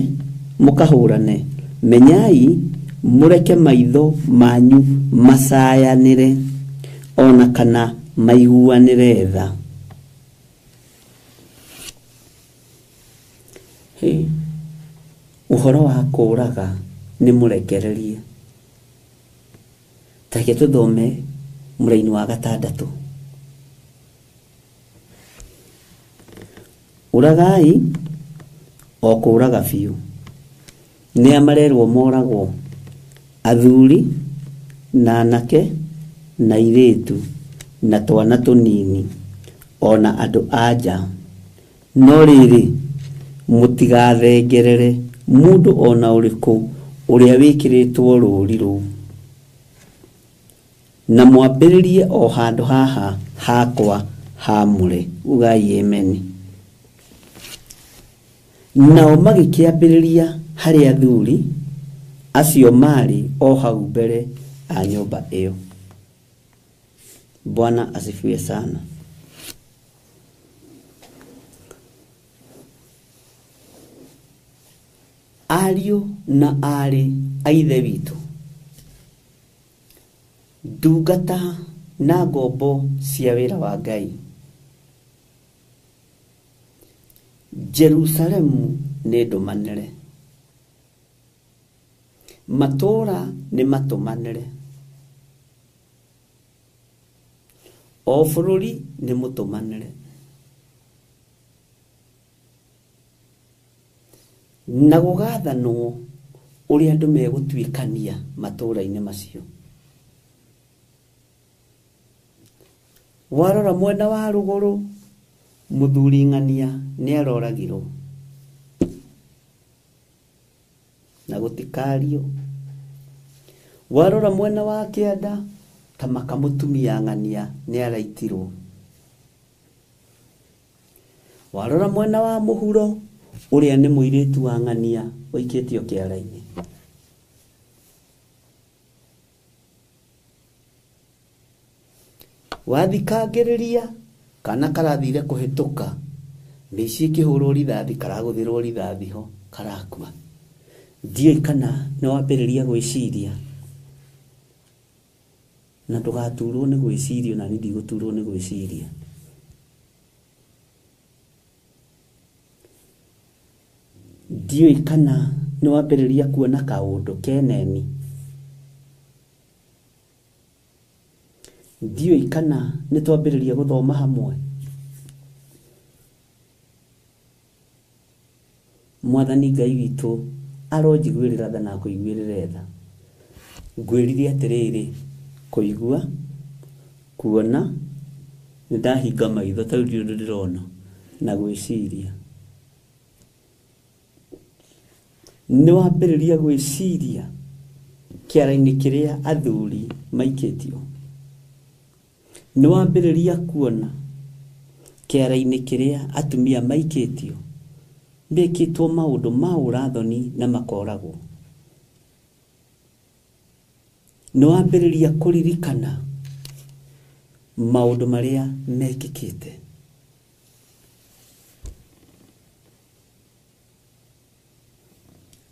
mũkahũrane, menyai mũreke maitho manyu macayanĩre ona kana maiguanĩre tha. Hĩ, ũhoro wa kũũraga nĩ mũrekererie. Ta reke tũthome mũraini wa gatandatũ. Ũragai o kũũraga biũ. Nĩa marerwo moragwo? Athuri na anake na airĩtu na twana tũnini ona andũ a nja. No rĩrĩ, mũtigathengerere mũndũ ona ũrĩkũ ũrĩa wĩkĩrĩtwo rũũri rũu, na mwambĩrĩrie o handũ haha hakwa haamũre. Ugai ameni. Nao magĩkĩambĩrĩria harĩ athuri acio maarĩ o hau mbere a nyũmba ĩyo. Bwana asifiwe sana. Ariũ na aarĩ a Ithe witũ, ndungata na ngombo cia wĩra wa Ngai, Jerusalemu nĩ ndũmanĩre, matũũra nĩ matũmanĩre, o bũrũri nĩ mũtũmanĩre. Na gũgathanwo ũrĩa andũ megũtuĩkania matũũra-inĩ macio. Warora mwena wa rũgũrũ, mũthuri ng'ania nĩ aroragirwo na gũtikario. Warora mwena wa kĩanda, ta maka mũtumia ng'ania nĩ araitirwo. Warora mwena wa mũhuro, ũrĩa nĩ mũirĩtu wa ng'ania ũikĩtio kĩara-inĩ. Wathikangĩrĩria kana karathire kũhĩtũka, mĩici ĩkĩhũrwo rithathi, karagũthĩrwo rithathi ho karakua. Ndiũĩ kana nĩ wambĩrĩria gwĩciria, na ndũgaturwo nĩ gwĩciria, na niĩ ndigũturwo nĩ gwĩciria. Ndiũĩ kana nĩ wambĩrĩria kuona kaũndũ keneni. Ndiũĩ kana nĩ twambĩrĩria gũthoma hamwe. Mwathani Ngai witũ aronjiguĩrĩra tha na akũiguĩrĩre tha. Ngwĩrire atĩrĩrĩ, kũigua, kuona, nĩ ndahinga maitho ta rĩu ndirĩ ũndũ ndĩrona, na gwĩciria. Nĩ wambĩrĩria gwĩciria kĩara-inĩ kĩrĩa athuri maikĩtio. Nĩ wambĩrĩria kuona kĩara-inĩ kĩrĩa atumia maikĩtio, mekĩtwo maũndũ ma ũrathoni na makoragwo. Nĩ wambĩrĩria kũririkana maũndũ marĩa mekĩkĩte.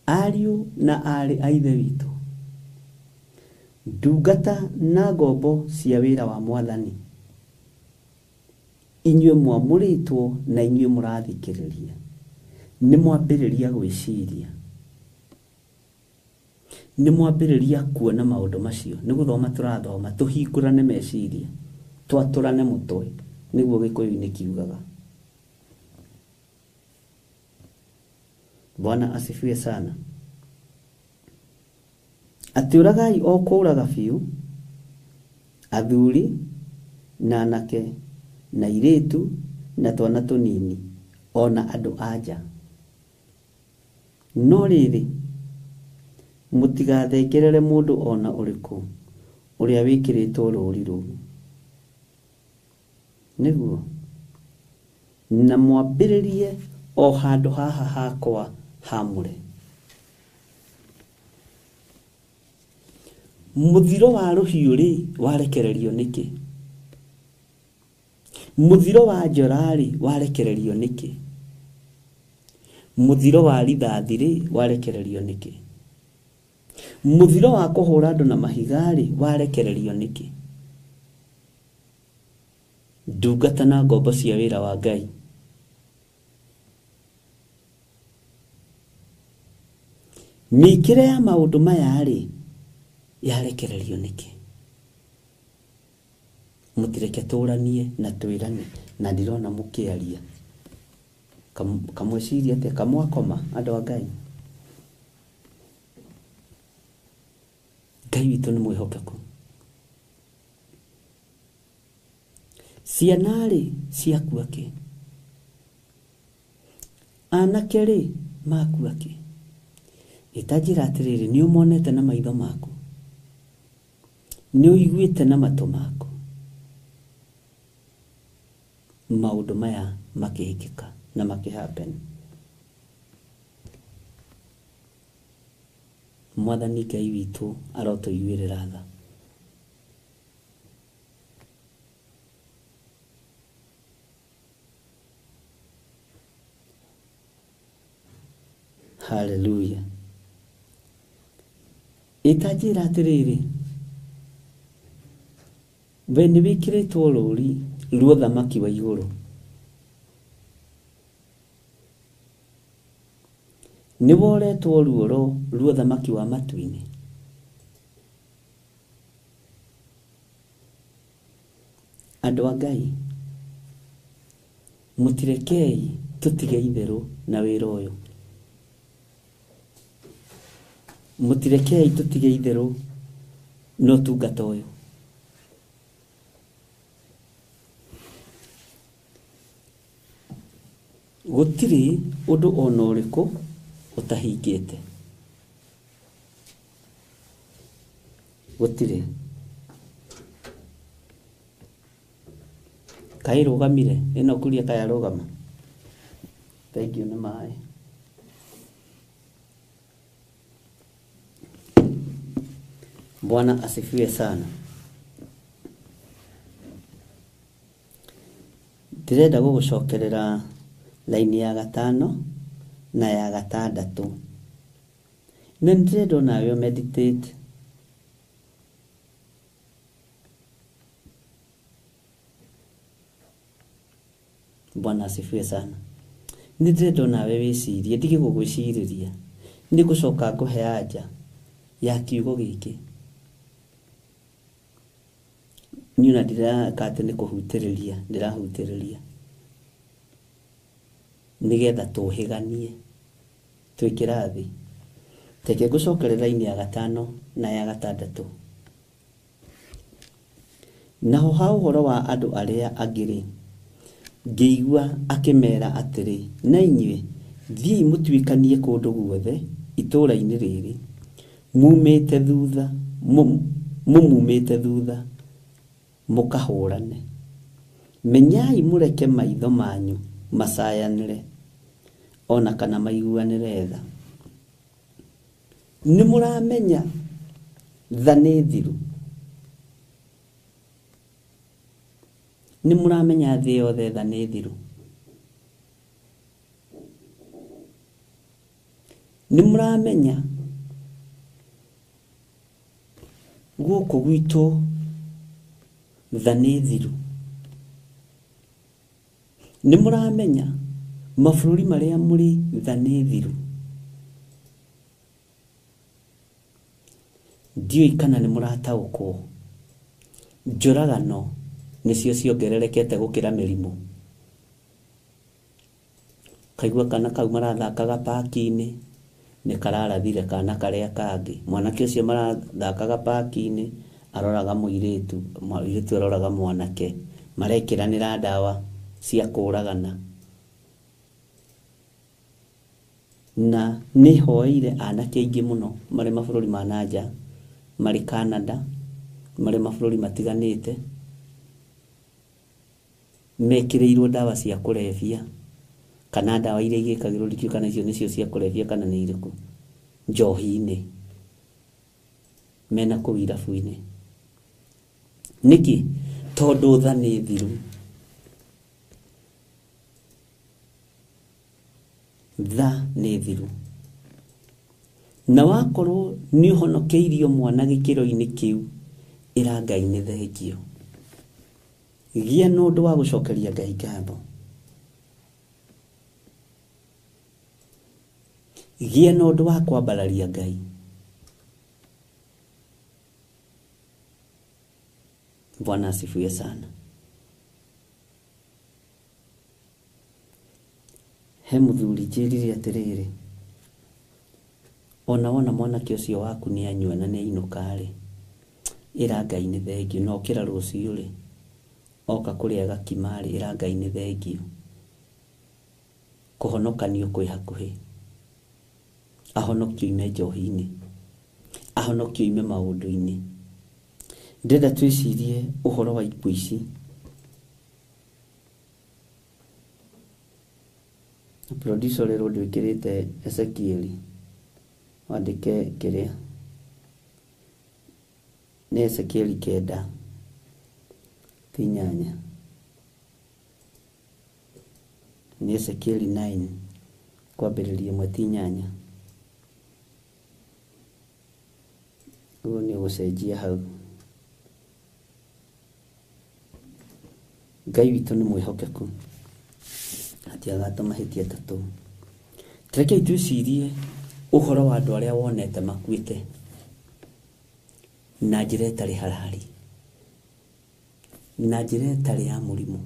Ariũ na aarĩ a Ithe witũ, ndungata na ngombo cia wĩra wa Mwathani, Inyuĩ mwamũrĩtwo na inyuĩ mũrathikĩrĩria nĩ mwambĩrĩria gwĩciria, nĩ mwambĩrĩria kuona maũndũ macio. Nĩ gũthoma tũrathoma tũhingũrane meciria, twatũrane mũtwe, nĩguo Gĩkũyũ-inĩ kiugaga. Bwana asifiwe sana. Atĩ ũragai o kũũraga biũ athuri na anake na airĩtu na twana tũnini ona andũ a nja. No rĩrĩ, mũtigathengerere mũndũ ona ũrĩkũ ũrĩa wĩkĩrĩtwo rũũri rũu, nĩguo na mwambĩrĩrie o handũ haha hakwa hamũre. Mũthiro wa rũhiũ rĩ warekererio nĩkĩ? Mũthiro wa njora rĩ warekererio nĩkĩ? Mũthiro wa rithathi rĩ warekererio nĩkĩ? Mũthiro wa kũhũra andũ na mahiga rĩ warekererio nĩkĩ? Ndungata na ngombo cia wĩra wa Ngai, mĩkĩre ya maũndũ maya rĩ yarekererio nĩkĩ? Mũtireke tũranie na twĩrane, na ndirona mũkĩaria. Kamweciria atĩa? Kamwakoma andũ a Ngai? Ngai witũ nĩ mwĩhokeku. Ciana rĩ ciakua kĩ? Anake rĩ makua kĩ? Ĩtanjĩra atĩrĩrĩ, nĩ ũmonete na maitho maku, nĩ ũiguĩte na matũ maku maũndũ maya makĩhĩkĩka na makĩhappen. Mwathani Ngai witũ arotũiguĩrĩra tha. Hallelujah. Ĩtanjĩra atĩrĩrĩ, we nĩ wĩkĩrĩtwo rũũri rwa ũthamaki wa igũrũ, nĩ woretwo ruoro rwa ũthamaki wa matu-inĩ. Andũ a Ngai, mũtirekei tũtige itherũ na wĩra ũyũ. Mũtirekei tũtige itherũ na ũtungata ũyũ. Gũtirĩ ũndũ ona ũrĩkũ ũtahingĩte, gũtirĩ. Kaĩ rũgamire ĩno kuria kaya rũgama. Thank you nĩ maĩ. Bwana asifiwe sana. Ndĩrenda gũgũcokerera laini ya gatano na ya gatandatũ, na nĩndĩrenda onawe meditate. Bwana asifiwe sana. Nĩndĩrenda onawe wĩcirie, ndige gũgwĩcirĩria, nĩ gũcoka ngũhe anja ya kiugo gĩkĩ. Niĩ ona ndiraka atĩ nĩ kũhutĩrĩria, ndĩrahutĩrĩria nĩgetha tũhĩganie twĩ kĩrathi. Reke ngũcokerere raini ya gatano na ya gatandatũ. Naho ha ũhoro wa andũ arĩa angĩ rĩ, ngĩigua akĩmera atĩrĩ, na inyuĩ thiĩi mũtuĩkanie kũndũ guothe itũũra-inĩ rĩrĩ mumĩte thutha, mumumĩte thutha mũkahũrane. Menyai mũreke maitho manyu macayanĩre ona kana maiguanĩre tha. Nĩ mũramenya tha nĩ thiru, nĩ mũramenya thĩ yothe tha nĩ thiru, nĩ mũramenya gũkũ gwitũ tha nĩ thiru. Nĩ mũramenya mabũrũri marĩa mũrĩ tha nĩ thiru. Ndiũĩ kana nĩ mũrataũkwo. Njũragano nĩcio ciongererekete gũkĩra mĩrimũ. Kaigua kana kau marathakaga paki-inĩ nĩ kararathire kana karĩa kangĩ. Mwanake ũcio marathakaga paki-inĩ aroraga mũirĩtu, mũirĩtu aroraga mwanake. Marekĩranĩra ndawa cia kũragana. Na nĩ hoeire anake aingĩ mũno marĩ mabũrũri ma nanja, marĩ Canada, marĩ mabũrũri matiganĩte, mekĩrĩirwo ndawa cia kũrebia kana ndawa iria igĩkagĩrwo ndikĩũĩ kana icio nĩcio cia kũrebia kana nĩ irĩkũ, njohi-inĩ, mena kũu irabu-inĩ. Nĩkĩ? Tondũ tha nĩ thiru. Tha nĩ thiru. Na wakorwo nĩ ũhonokeirio mwana gĩkĩro-inĩ kĩu, ĩra Ngai nĩ thengio. Gĩa na ũndũ wa gũcokeria Ngai ngatho. Gĩa na ũndũ wa kwambararia Ngai. Bwana asifiwe sana. He mũthuri njĩrire atĩrĩrĩ, ona wona mwanake ũcio waku nĩ anyua na nĩ ainũka rĩ, ĩra Ngai nĩ thengio, na okĩra rũciũ rĩ, oka kũrĩa gakima rĩ, ĩra Ngai nĩ thengio. Kũhonokanio kwĩ hakuhĩ. Ahonokio ime njohi-inĩ, ahonokio ime maũndũ-inĩ. Ndĩrenda twĩcirie ũhoro wa ikuũ ici. Producer ũrĩa ndwĩkĩrĩte Ezekieli, wandĩke kĩrĩa nĩ Ezekieli 9 ti 8, nĩ Ezekieli 9 kwambĩrĩria 1 ti 8. Ũguo nĩ ũgũcenjia hau. Ngai witũ nĩ mwĩhokeku, atiagatũma mahĩtia ta tũu. Rekei twĩcirie ũhoro wa andũ arĩa wonete makuĩte na njĩra ĩtarĩ harari, na njĩra ĩtarĩ ya mũrimũ.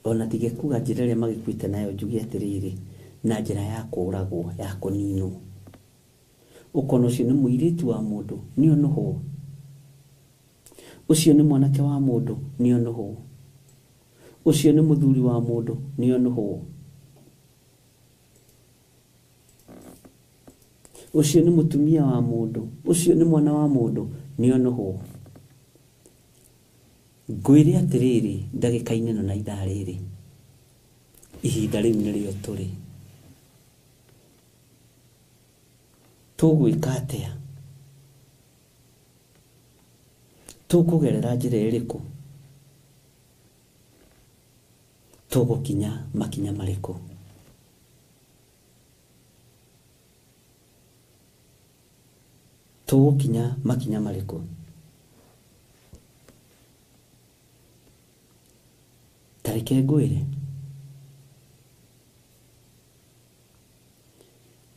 Ona tige kuga njĩra ĩrĩa magĩkuĩte nayo, njuge atĩrĩrĩ, na njĩra ya kũragwo, ya kũninwo. Ũkona ũcio nĩ mũirĩtu wa mũndũ, nĩ ũnũhwo. Ũcio nĩ mwanake wa mũndũ, nĩ ũnũhwo. Ũcio nĩ mũthuri wa mũndũ, nĩ ũnũhwo. Ũcio nĩ mũtumia wa mũndũ, ũcio nĩ mwana wa mũndũ, nĩ ũnũhwo. Ngwĩre atĩrĩrĩ, ndagĩka-inĩ ĩno na ithaa rĩrĩ, ihinda rĩu nĩrĩo tũrĩ. Tũgwĩka atĩa? Tũkũgerera njĩra ĩrĩkũ? Tũgũkinya makinya marĩkũ? Tũgũkinya makinya marĩkũ? Ta reke ngwĩre,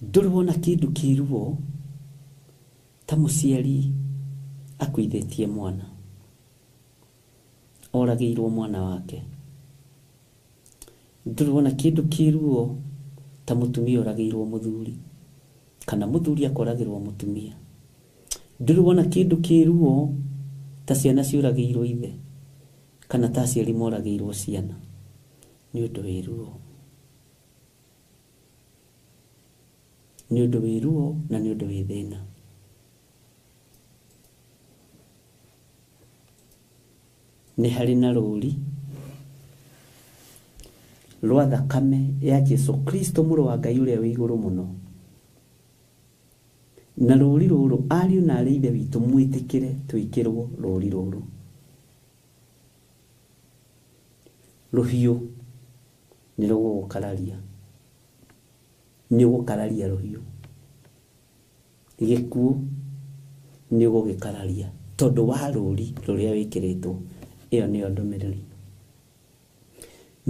ndũrĩ wona kĩndũ kĩ ruo ta mũciari akuithĩtie mwana, oragĩirwo mwana wake. Ndũrĩ wona kĩndũ kĩ ruo ta mũtumia oragĩirwo mũthuri, kana mũthuri akoragĩrwo mũtumia. Ndũrĩ wona kĩndũ kĩ ruo ta ciana ciũragĩirwo ithe, kana ta aciari moragĩirwo ciana. Nĩ ũndũ wĩ ruo, nĩ ũndũ wĩ ruo na nĩ ũndũ wĩ thĩna. Nĩ harĩ na rũri rwa thakame ya Jesu Kristo mũrũ wa Ngai ũrĩa wĩ igũrũ mũno. Na rũri rũrũ, ariũ na arĩ ithe witũ, mwĩtĩkĩre twĩkĩrwo rũri rũrũ. Rũhiũ nĩ rũgũgũkararia, nĩ ũgũkararia rũhiũ. Gĩkuũ nĩ ũgũgĩkararia tondũ wa rũri rũrĩa wĩkĩrĩtwo. Ĩyo nĩyo ndũmĩrĩri.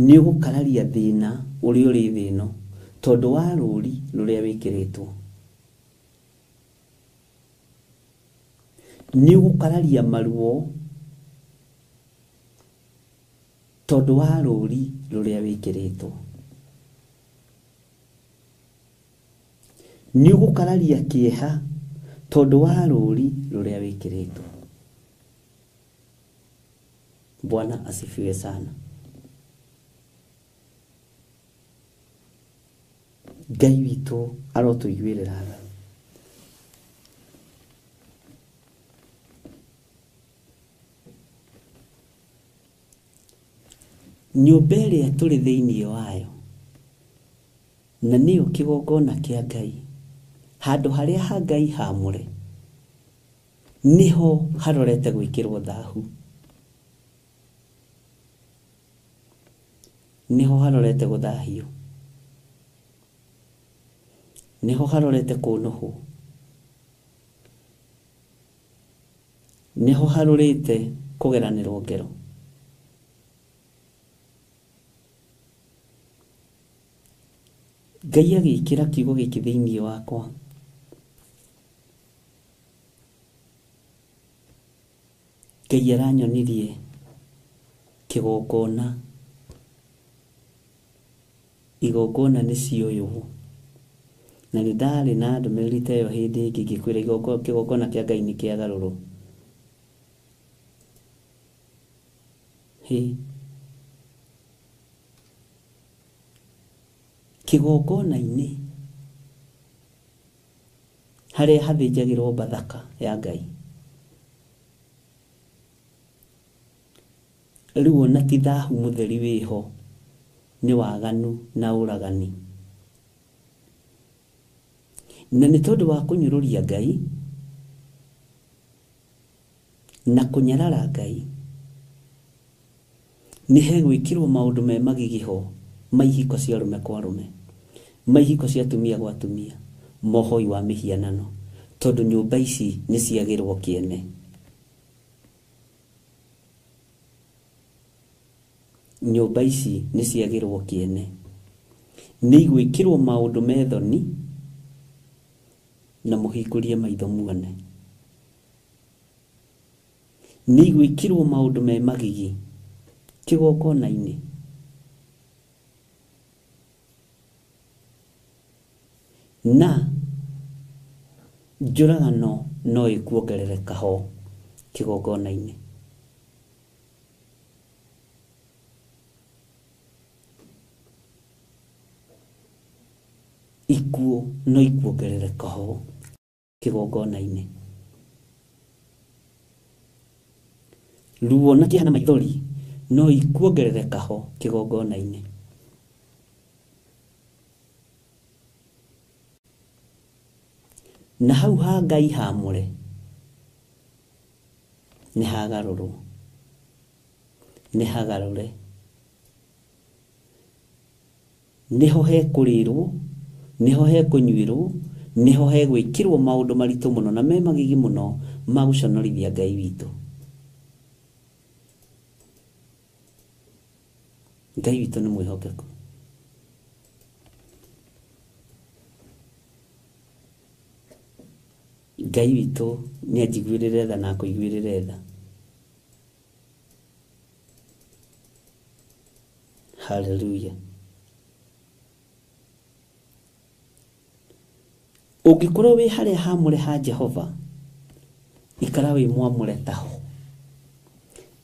Nĩ ũgũkararia thĩna ũrĩa ũrĩ thĩ ĩno tondũ wa rũri rũrĩa wĩkĩrĩtwo. Nĩ ũgũkararia maruo tondũ wa rũri rũrĩa wĩkĩrĩtwo. Nĩ ũgũkararia kĩeha tondũ wa rũri rũrĩa wĩkĩrĩtwo. Bwana asifiwe sana. Ngai witũ arotũiguĩrĩra tha. Nyũmba ĩrĩa tũrĩ thĩinĩ wayo na nĩyo kĩgongona kĩa Ngai, handũ harĩa ha Ngai hamũre, nĩho harorete gwĩkĩrwo thahu, nĩho harorete gũthahio, nĩho harorete kũnũhwo, nĩho harorete kũgeranĩrwo ngero. Ngai agĩkĩra kiugo gĩkĩ thĩinĩ wakwa. Ngai aranyonirie kĩgongona. Igongona nĩ cioywo. Na nĩ ndarĩ na ndũmĩrĩri ta ĩyo hĩndĩ ĩngĩ ngĩkwĩra kĩgongona kĩa Ngai nĩ kĩagarũrwo. Hĩ. Kĩgongona-inĩ harĩa hathĩnjagĩrwo Bathaka ya Ngai. Rĩu ona ti thahu mũtheri wĩho, nĩ waganu na ũragani. Na nĩ tondũ wa kũnyũrũria Ngai na kũnyarara Ngai, nĩ hegwĩkĩrwo maũndũ me magigi ho, ma ihiko cia arũme kwa arũme, ma ihiko cia atumia gwa atumia, mohoi wa mĩhianano, tondũ nyũmba ici nĩ ciagĩrwo kĩene. Nyũmba ici nĩ ciagĩrwo kĩene. Nĩ igwĩkĩrwo maũndũ me thoni na mũhingũrie maitho muone. Nĩ igwĩkĩrwo maũndũ me magigi kĩgongona-inĩ. Na njũragano no ĩkuongerereka ho kĩgongona-inĩ. Ikuũ no ikuongerereka ho kĩgongona-inĩ. Ruo na kĩeha na maithori no ikuongerereka ho kĩgongona-inĩ. Na hau ha Ngai hamũre nĩ hagarũrwo, nĩ hagarũre, nĩho hekũrĩrwo, nĩho hekũnyuĩrwo, nĩho hegwĩkĩrwo maũndũ maritũ mũno na me magigi mũno ma gũconorithia Ngai witũ. Ngai witũ nĩ mwĩhokeku. Ngai witũ nĩ anjiguĩrĩre tha na akũiguĩrĩre tha. Hallelujah. Ũngĩkorwo wĩ harĩa hamũre ha Jehova, ikara wĩ mwamũre taho,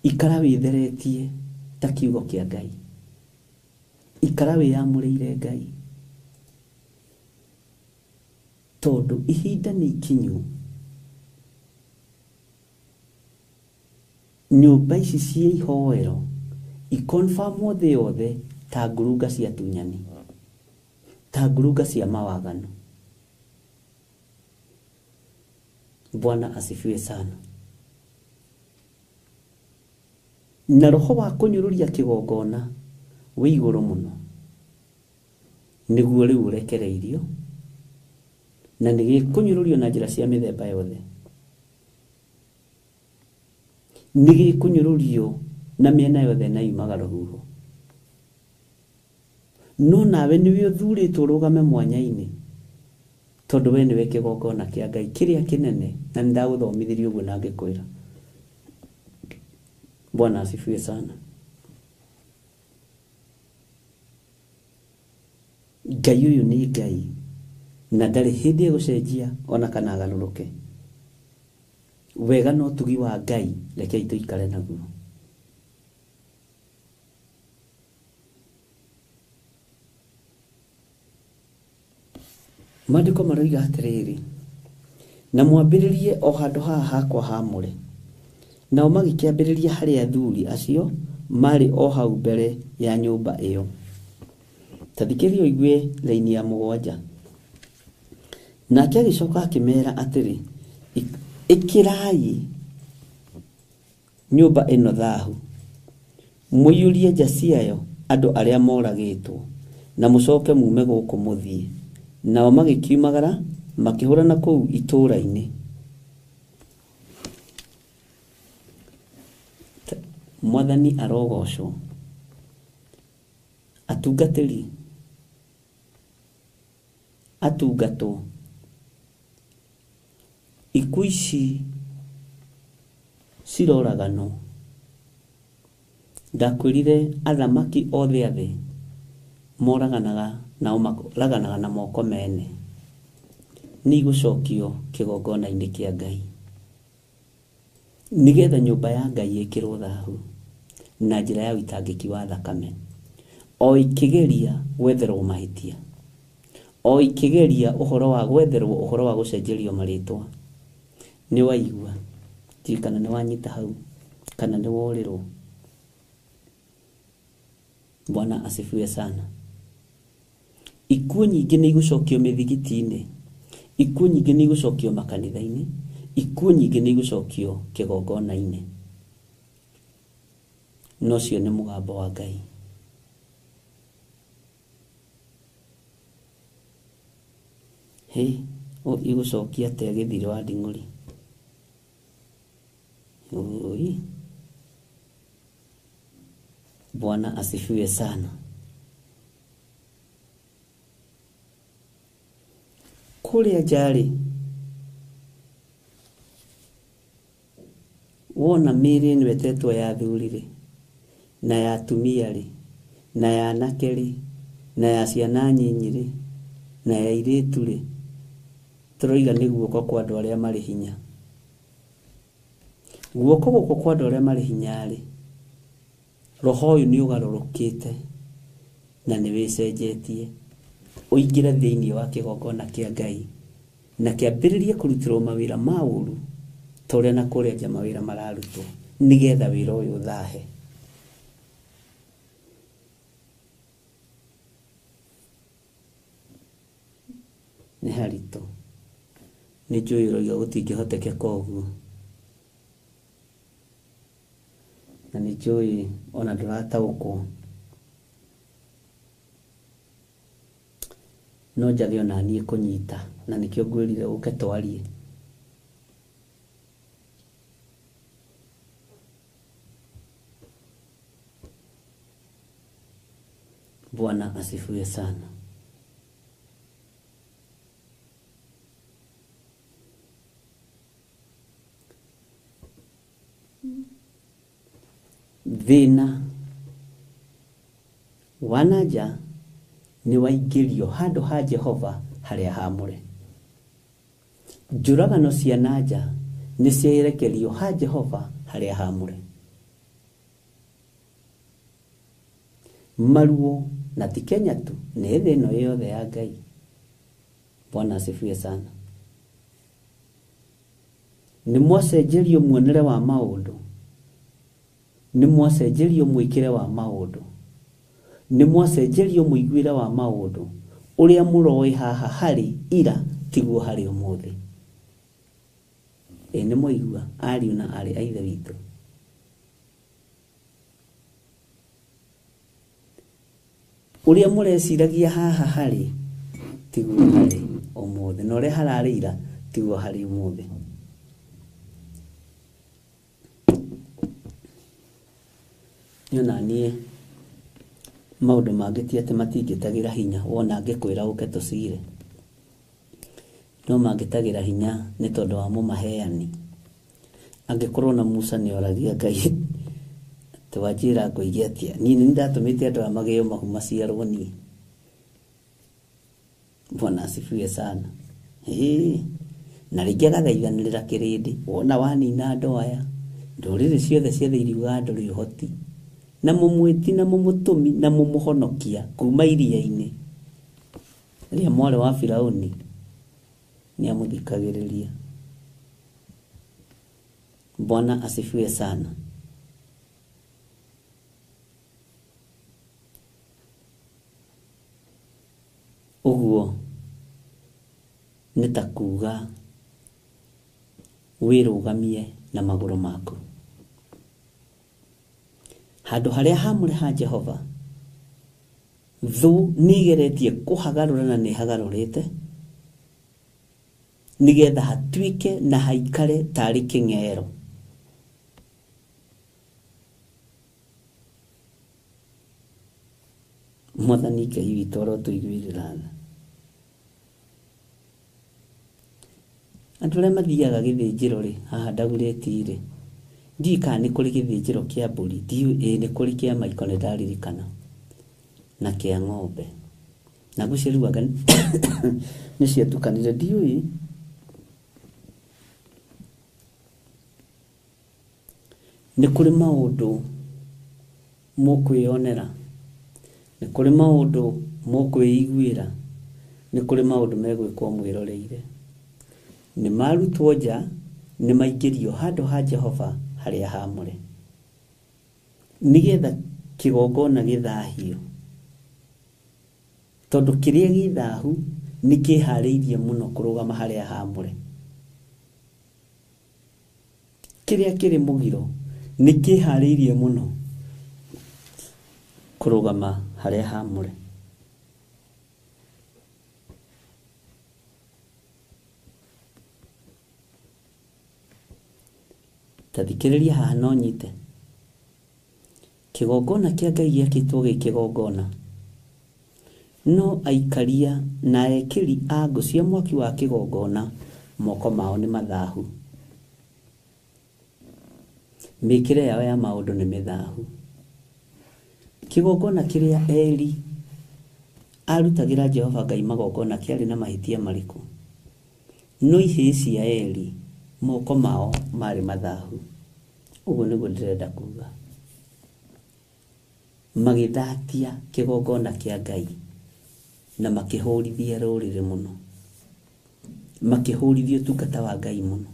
ikara wĩtheretie ta kiugo kĩa Ngai, ikara wĩyamũrĩire Ngai, tondũ ihinda nĩ ikinyu nyũmba ici cia ihoero ikonfamwo thĩ yothe ta ngurunga cia tunyani, ta ngurunga cia mawaganu. Bwana asifiwe sana. Na roho wa kũnyũrũria kĩgongona wĩ igũrũ mũno, nĩguo rĩu ũrekereirio, na nĩ gĩkũnyũrũrio na njĩra cia mĩthemba yothe. Nĩ gĩkũnyũrũrio na mĩena yothe na yumaga rũhuho. No nawe nĩwe ũthurĩtwo ũrũgame mwanya-inĩ, tondũ we nĩwe kĩgongona kĩa Ngai kĩrĩa kĩnene, na nĩndagũthomithirie ũguo na ngĩkwĩra. Bwana asifiwe sana. Ngai ũyũ nĩ Ngai na ndarĩ hĩndĩ egũcenjia ona kana agarũrũke. Wega na ũtugi wa Ngai rekei tũikare naguo. Maandĩko maroiga atĩrĩrĩ, na mwambĩrĩrie o handũ haha hakwa haamũre. Nao magĩkĩambĩrĩria harĩ athuri acio marĩ o hau mbere ya nyũmba ĩyo. Ta thikĩrĩria ũigue raini ya 7. Nake agĩcoka akĩmeera atĩrĩ, ĩkĩrai nyũmba ĩno thahu, mũiyũrie nja ciayo andũ arĩa moragĩtwo, na mũcoke mume gũkũ mũthiĩ. Nao magĩkiumagara makĩhũrana kũu itũũra-inĩ. Mwathani arogocwo. Atungatĩri atungatwo, ikuũ ici ciroraganwo. Ndakwĩrire athamaki othe a thĩ moraganaga nao maraganaga na moko mene. Nĩ igũcokio kĩgongona-inĩ kĩa Ngai, nĩgetha nyũmba ya Ngai ĩkĩrwo thahu na njĩra ya ũitangĩki wa thakame, o ikĩgeria gwetherwo mahĩtia, o ikĩgeria ũhoro wa gwetherwo ũhoro wa gũcenjerio marĩtwa. Nĩ waigua ndiũĩ kana nĩ wanyita hau kana nĩ worĩrwo. Bwana asifiwe sana. Ikuũ nyingĩ nĩ igũcokio mĩthigiti-inĩ, ikuũ nyingĩ nĩ igũcokio makanitha-inĩ, ikuũ nyingĩ nĩ igũcokio kĩgongona-inĩ. No ũcio nĩ mũgambo wa Ngai. Hĩ, igũcokia atĩa gĩthirĩ wa nding'ũri? Oi. Bwana asifiwe sana. Kũrĩa nja-rĩ, wona mĩĩrĩ ĩno ĩtetwo ya athuri-rĩ, na ya atumia-rĩ, na ya anake-rĩ, na ya ciana nyinyi-rĩ, na ya airĩtu-rĩ, tũroiga nĩ guoko kwa andũ arĩa marĩ hinya. Guoko gũkũ kwa andũ arĩa marĩ hinya-rĩ, roho ũyũ nĩ ũgarũrũkĩte na nĩ wĩcenjetie, ũingĩre thĩinĩ wa kĩgongona kĩa Ngai na kĩambĩrĩrie kũrutĩrwo mawĩra ma ũru ta ũrĩa na kũrĩa nja mawĩra mararutwo, nĩgetha wĩra ũyũ ũthahe. Nĩ haritũ, nĩ njũĩ ũroiga gũtingĩhotekeka ũguo, na nĩ njũĩ ona ndũrataũkwo, no njage ona niĩ kũnyita, na nĩkĩo ngwĩrire ũke twarie. Bwana asifiwe sana. Thĩna wa na nja nĩ waingĩrio handũ ha Jehova harĩa haamũre. Njũragano cia na nja nĩ ciarekerio ha Jehova harĩa haamũre. Maruo na ti Kenya tu, nĩ thĩ ĩno yothe ya Ngai. Bwana asifiwe sana. Nĩ mwacenjerio muonere wa maũndũ, nĩ mwacenjerio mwĩkĩre wa maũndũ, nĩ mwacenjerio mũiguĩre wa maũndũ. Ũrĩa mũroĩ haha harĩ ira tiguo harĩ ũmũthĩ. Ĩ nĩ mwaigua ariũ na aarĩ a Ithe witũ? Ũrĩa mũreciragia haha harĩ tiguo harĩ ũmũthĩ, na ũrĩa hararĩ ira tiguo harĩ ũmũthĩ. Niĩ ona niĩ Maũndũ mangĩ ti atĩ matingĩtagĩra hinya, wona angĩkwĩra ũke tũcire, no mangĩtagĩra hinya nĩ tondũ wa mũmaheani. Angĩkorwo na Musa nĩ oragia Ngai atĩ wanjĩra ngũige atĩa, niĩ nĩ ndatũmĩte andũ aya magĩo mahu maciarwo niĩ. Bwana asifiwe sana. Ĩĩ, na rĩngĩ agathaithanĩrĩra kĩrĩndĩ, wona wanina andũ aya, ndũrĩrĩ ciothe ciothe iriugaga ndũrĩ ũhoti, na mũmwĩti na mũmũtũmi na mũmũhonokia kuma iria-inĩ rĩa mwarĩ wa Firauni nĩ amũthikagĩrĩria. Bwana asifiwe sana. Ũguo nĩ ta kuga wĩrũgamie na magũrũ maku handũ harĩa hamũre ha Jehova. Thũ nĩ igeretie kũhagarũra na nĩ hagarũrĩte nĩgetha hatuĩke na haikare tarĩ kĩng'ero. Mwathani Ngai witũ arotũiguĩrĩra tha. Andũ arĩa mathiaga gĩthĩnjĩro rĩ, haha Ndagureti rĩ, ndiũĩ kana nĩ kũrĩ gĩthĩnjĩro kĩa mbũri, ndiũĩ, ĩĩ nĩ kũrĩ kĩa maiko nĩ ndaririkana, na kĩa ng'ombe. Na ngwĩciria rĩu anga nĩ ciatukanire, ndiũĩ. Nĩ kũrĩ maũndũ mũkwĩyonera, nĩ kũrĩ maũndũ mũkwĩiguĩra, nĩ kũrĩ maũndũ megwĩkwo mwĩroreire. Nĩ marutwo nja, nĩ maingĩrio handũ ha Jehova harĩa hamũre, nĩgetha kĩgongona gĩthahio, tondũ kĩrĩa gĩthahu nĩ kĩharĩirie mũno kũrũgama harĩa hamũre. Kĩrĩa kĩrĩ mũgiro nĩ kĩharĩirie mũno kũrũgama harĩa hamũre. Ta thikĩrĩria haha no nyite. Kĩgongona kĩa Ngai gĩakĩtwo gĩ kĩgongona, no aikaria na ekĩri a ngũ cia mwaki wa kĩgongona moko mao nĩ mathahu, mĩkĩre yao ya maũndũ nĩ mĩthahu. Kĩgongona kĩrĩa Eli arutagĩra Jehova Ngai magongona kĩarĩ na mahĩtia marĩkũ? No ihĩĩ cia Eli moko mao marĩ mathahu. Ũguo nĩguo ndĩrenda kuga. Magĩthatia kĩgongona kĩa Ngai na makĩhũrithia rũrĩrĩ mũno, makĩhũrithia ũtungata wa Ngai mũno.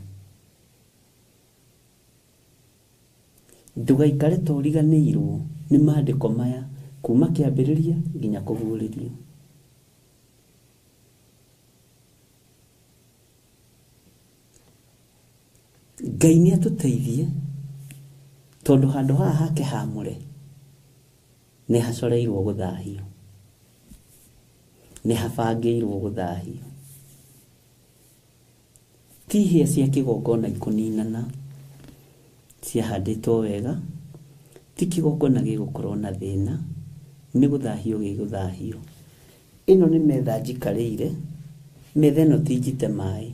Ndũgaikare ta ũriganĩirwo nĩ maandĩko maya kuma kĩambĩrĩria nginya kũguũrĩrio. Ngai nĩ atũteithie, tondũ handũ haha hake hamũre nĩ hacoreirwo gũthahio, nĩ habangĩirwo gũthahio. Ti hĩa cia kĩgongona ikũninana ciahandĩtwo wega, ti kĩgongona gĩgũkorwo na thĩna, nĩ gũthahio gĩgũthahio. Ĩno nĩ metha njikarĩire, metha ĩno ti njite maĩ.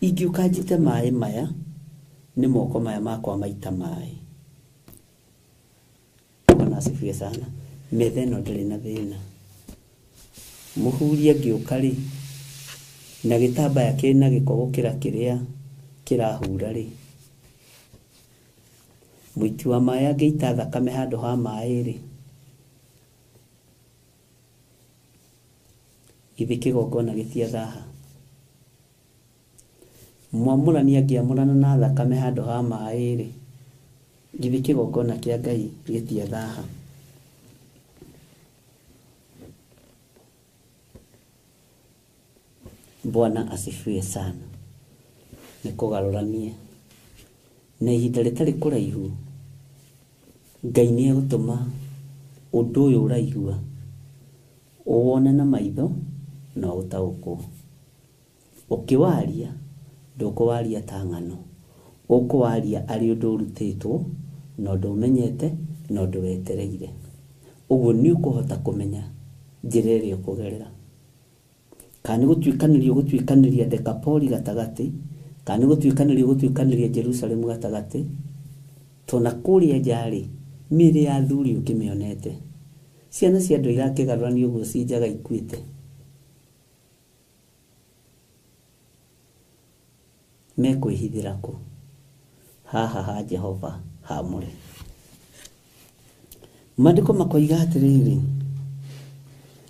Ingĩũka njite maĩ maya, nĩ moko maya makwa maita maĩ. Bwana asifiwe sana. Metha ĩno ndĩrĩ na thĩna. Mũhuri angĩũka rĩ, na gĩtambaya kĩna gĩko gũkĩra kĩrĩa kĩrahura rĩ, mũiti wa maĩ angĩita thakame handũ ha maĩ rĩ, githĩ kĩgongona gĩtiathaha? Mwamũrani angĩamũrana na thakame handũ ha maĩ rĩ, githĩ kĩgongona kĩa Ngai gĩtiathaha? Bwana asifiwe sana. Nĩ kũgarũranie na ihinda rĩtarĩ kũraihu, Ngai nĩ egũtũma ũndũ ũyũ ũraigua ũwone na maitho na ũtaũkwo. Ũkĩwaria ndũkũwaria ta ng'ano, ũkũwaria arĩ ũndũ ũrutĩtwo na ũndũ ũmenyete na ũndũ wetereire. Ũguo nĩ ũkũhota kũmenya njĩra ĩrĩa ũkũgerera. Kana nĩ gũtuĩkanĩria ũgũtuĩkanĩria Dekapoli gatagatĩ, kana nĩ gũtuĩkanĩria ũgũtuĩkanĩria Jerusalemu gatagatĩ, tondũ na kũrĩa nja-rĩ, mĩĩrĩ ya athuri ũkĩmĩonete. Ciana cia andũ irakĩgarũranio ũguo ci njaga ikuĩte. Mekwĩhithĩra kũ? Haha ha Jehova hamũre. Maandĩko makoiga atĩrĩrĩ,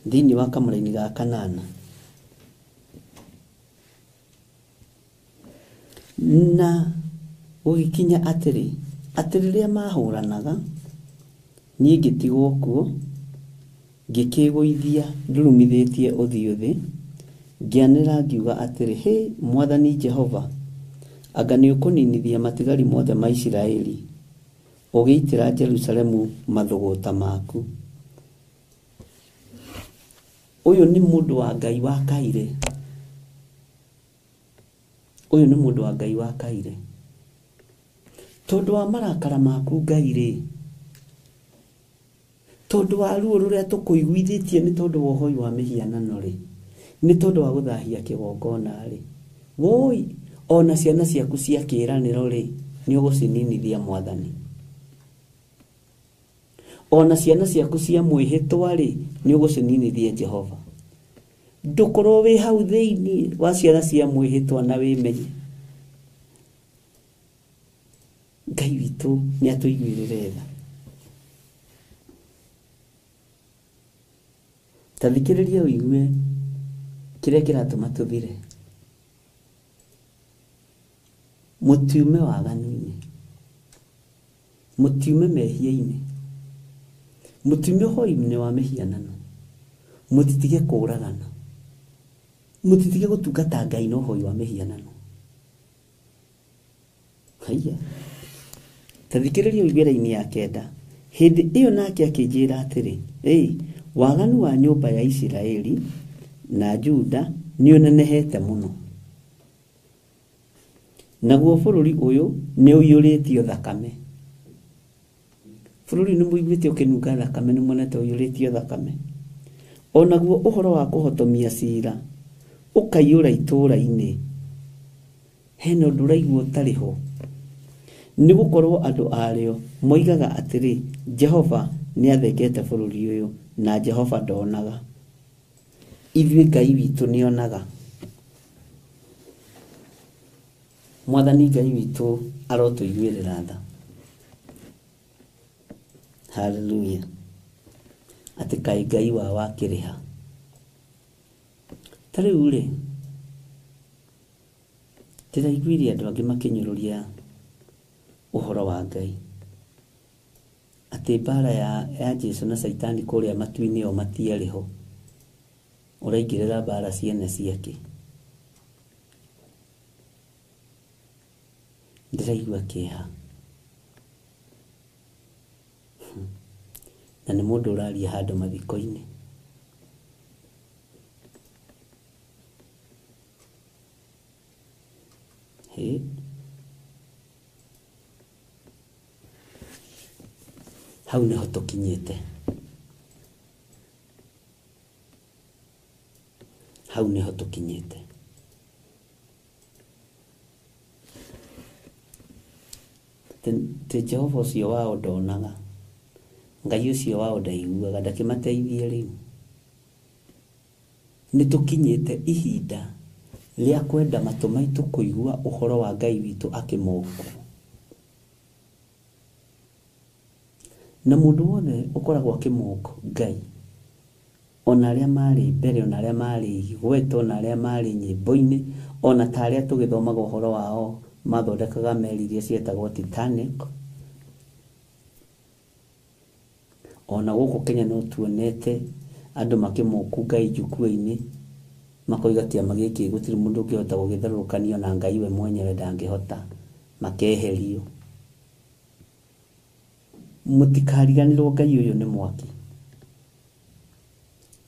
thĩinĩ wa kamũraini ga kanana, na gũgĩkinya atĩrĩ, atĩ rĩrĩa mahũranaga, niĩ ngĩtigwo kuo, ngĩkĩgũithia ndurumithĩtie ũthiũ thĩ, ngĩanĩrĩra ngiuga atĩrĩ, hĩ, Mwathani Jehova, anga nĩ ũkũninithia matigari mothe ma Isiraeli, ũgĩitĩra Jerusalemu mathũgũta maku. Ũyũ nĩ mũndũ wa Ngai wakaire. Ũyũ nĩ mũndũ wa Ngai wakaire. Tondũ wa marakara maku Ngai rĩ, tondũ wa ruo rũrĩa tũkũiguithĩtie nĩ tondũ wa ũhoi wa mĩhianano rĩ, nĩ tondũ wa gũthahia kĩgongona rĩ, woi, ona ciana ciaku cia kĩĩranĩro rĩ, nĩ ũgũcininithia Mwathani. Ona ciana ciaku cia mwĩhĩtwa rĩ, nĩ ũgũcininithia Jehova. Ndũkorwo wĩ hau thĩinĩ wa ciana cia mwĩhĩtwa na wĩmenye. Ngai witũ nĩ atũiguĩrĩre tha. Ta thikĩrĩria ũigue kĩrĩa kĩratũma tũthire. Mũtiume waganu-inĩ, mũtiume mehia-inĩ, mũtiume ũhoi-inĩ wa mĩhianano, mũtitige kũũragana, mũtitige gũtungata Ngai na ũhoi wa mĩhianano. Haiya. Ta thikĩrĩria ũigue raini ya kenda. Hĩndĩ ĩyo nake akĩnjĩra atĩrĩ, ĩ, waganu wa nyũmba ya Isiraeli na Juda nĩ ũnenehete mũno, naguo bũrũri ũyũ nĩ ũiyũrĩtio thakame. Bũrũri nĩ mũiguĩte ũkĩnunga thakame, nĩ muonete ũiyũrĩtio thakame. Onaguo ũhoro wa kũhotomia cira ũkaiyũra itũũra-inĩ, hena ũndũ ũraigua ũtarĩ ho. Nĩ gũkorwo andũ arĩo moigaga atĩrĩ, Jehova nĩ athengete bũrũri ũyũ, na Jehova ndonaga. Ithuĩ Ngai witũ nĩonaga. Mwathani Ngai witũ arotũiguĩrĩra tha. Hallelujah. Atĩ kaĩ Ngai wao akĩrĩha. Ta rĩu rĩ, ndĩraiguire andũ angĩ makĩnyũrũria ũhoro wa Ngai, atĩ mbara ya Jesu na Caitani kũrĩa matu-inĩ o matiarĩ ho. Ũraingĩrĩra mbara ciene ciake. Ndĩraigua kĩeha. Na nĩ mũndũ ũraria handũ mathiko-inĩ. Hĩ. Hau nĩho tũkinyĩte. Hau nĩho tũkinyĩte. Ti Jehova ũcio wao ndonaga, Ngai ũcio wao ndaiguaga, ndakĩmateithie rĩu. Nĩ tũkinyĩte ihinda rĩa kwenda matũ maitũ kũigua ũhoro wa Ngai witũ akĩmokwo. Na mũndũ wothe ũkoragwo akĩmoko Ngai, ona arĩa marĩ mbere, ona arĩa marĩ igweta, ona arĩa marĩ nyĩmbo-inĩ, ona ta arĩa tũgĩthomaga ũhoro wao mathondekaga meri iria cietagwo Titanic. Ona gũkũ Kenya no tuonete andũ makĩmoku Ngai njukua-inĩ, makoiga kĩama gĩkĩ gũtirĩ mũndũ ũngĩhota gũgĩtharũrũkania, na Ngai we mwenyewe ndangĩhota, makeherio. Mũtikariganĩrwo Ngai ũyũ nĩ mwaki.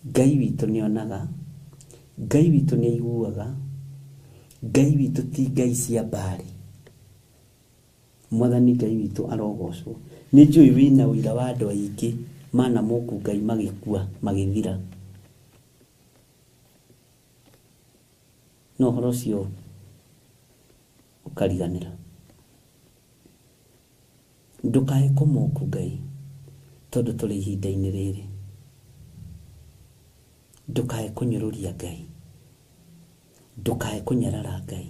Ngai witũ nĩonaga, Ngai witũ nĩaiguaga, Ngai witũ ti Ngai cia mbarĩ. Mwathani Ngai witũ arogocwo. Nĩ njũĩ wĩna ũira wa andũ aingĩ mana mũku Ngai magĩkua magĩthira. No ũhoro ũcio ũkariganĩra. Ndũkae kũmoku Ngai tondũ tũrĩ ihinda-inĩ rĩrĩ. Ndũkae kũnyũrũria Ngai, ndũkae kũnyarara Ngai.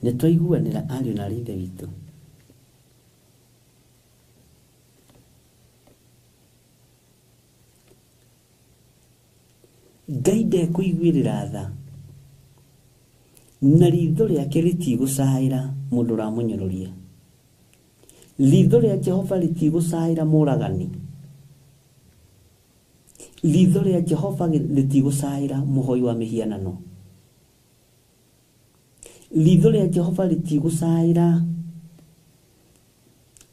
Nĩ twaiguanĩra ariũ na aarĩ a Ithe witũ. Ngai ndekũiguĩrĩra tha na ritho rĩake rĩtigũcaĩra mũndũ ũramũnyũrũria. Ritho rĩa Jehova rĩtigũcaĩra mũragani. Ritho rĩa Jehova rĩtigũcaĩra mũhoi wa mĩhianano. Ritho rĩa Jehova rĩtigũcaĩra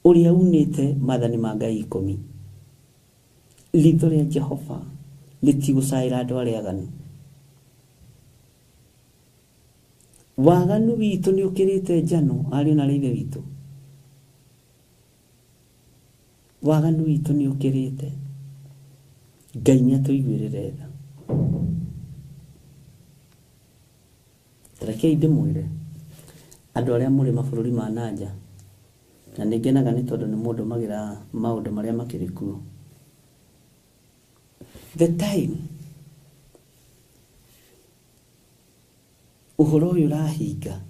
ũrĩa unĩte maathani ma Ngai 10. Ritho rĩa Jehova rĩtigũcaĩra andũ arĩa aganu. Waganu witũ nĩ ũkĩrĩte njano, ariũ na aarĩ a Ithe witũ. Waganu witũ nĩ ũkĩrĩte. Ngai nĩ atũiguĩrĩre tha. Rekei ndĩmwĩre andũ arĩa mũrĩ mabũrũri ma nanja, na nĩ ngenaga nĩ tondũ nĩ mũndũmagĩra maũndũ marĩa makĩrĩ kuo. The time ũhoro ũyũ ũrahinga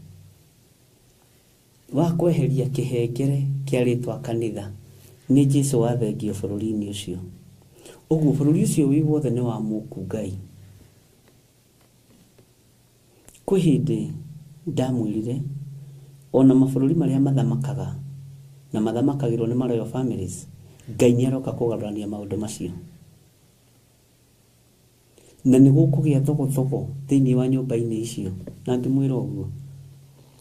wa kweheria kĩhengere kĩa rĩtwa kanitha nĩ Jesu wathengio bũrũri-inĩ ũcio. Ũguo bũrũri ũcio wĩ wothe nĩ wa mũku Ngai. Kwĩ hĩndĩ ndamwĩrire ona mabũrũri marĩa mathamakaga na mathamakagĩrwo nĩ ma royal families, Ngai nĩ aroka kũgarũrania maũndũ macio. Na nĩ gũkũgĩa thogothogo thĩinĩ wa nyũmba-inĩ icio, na ngĩmwĩra ũguo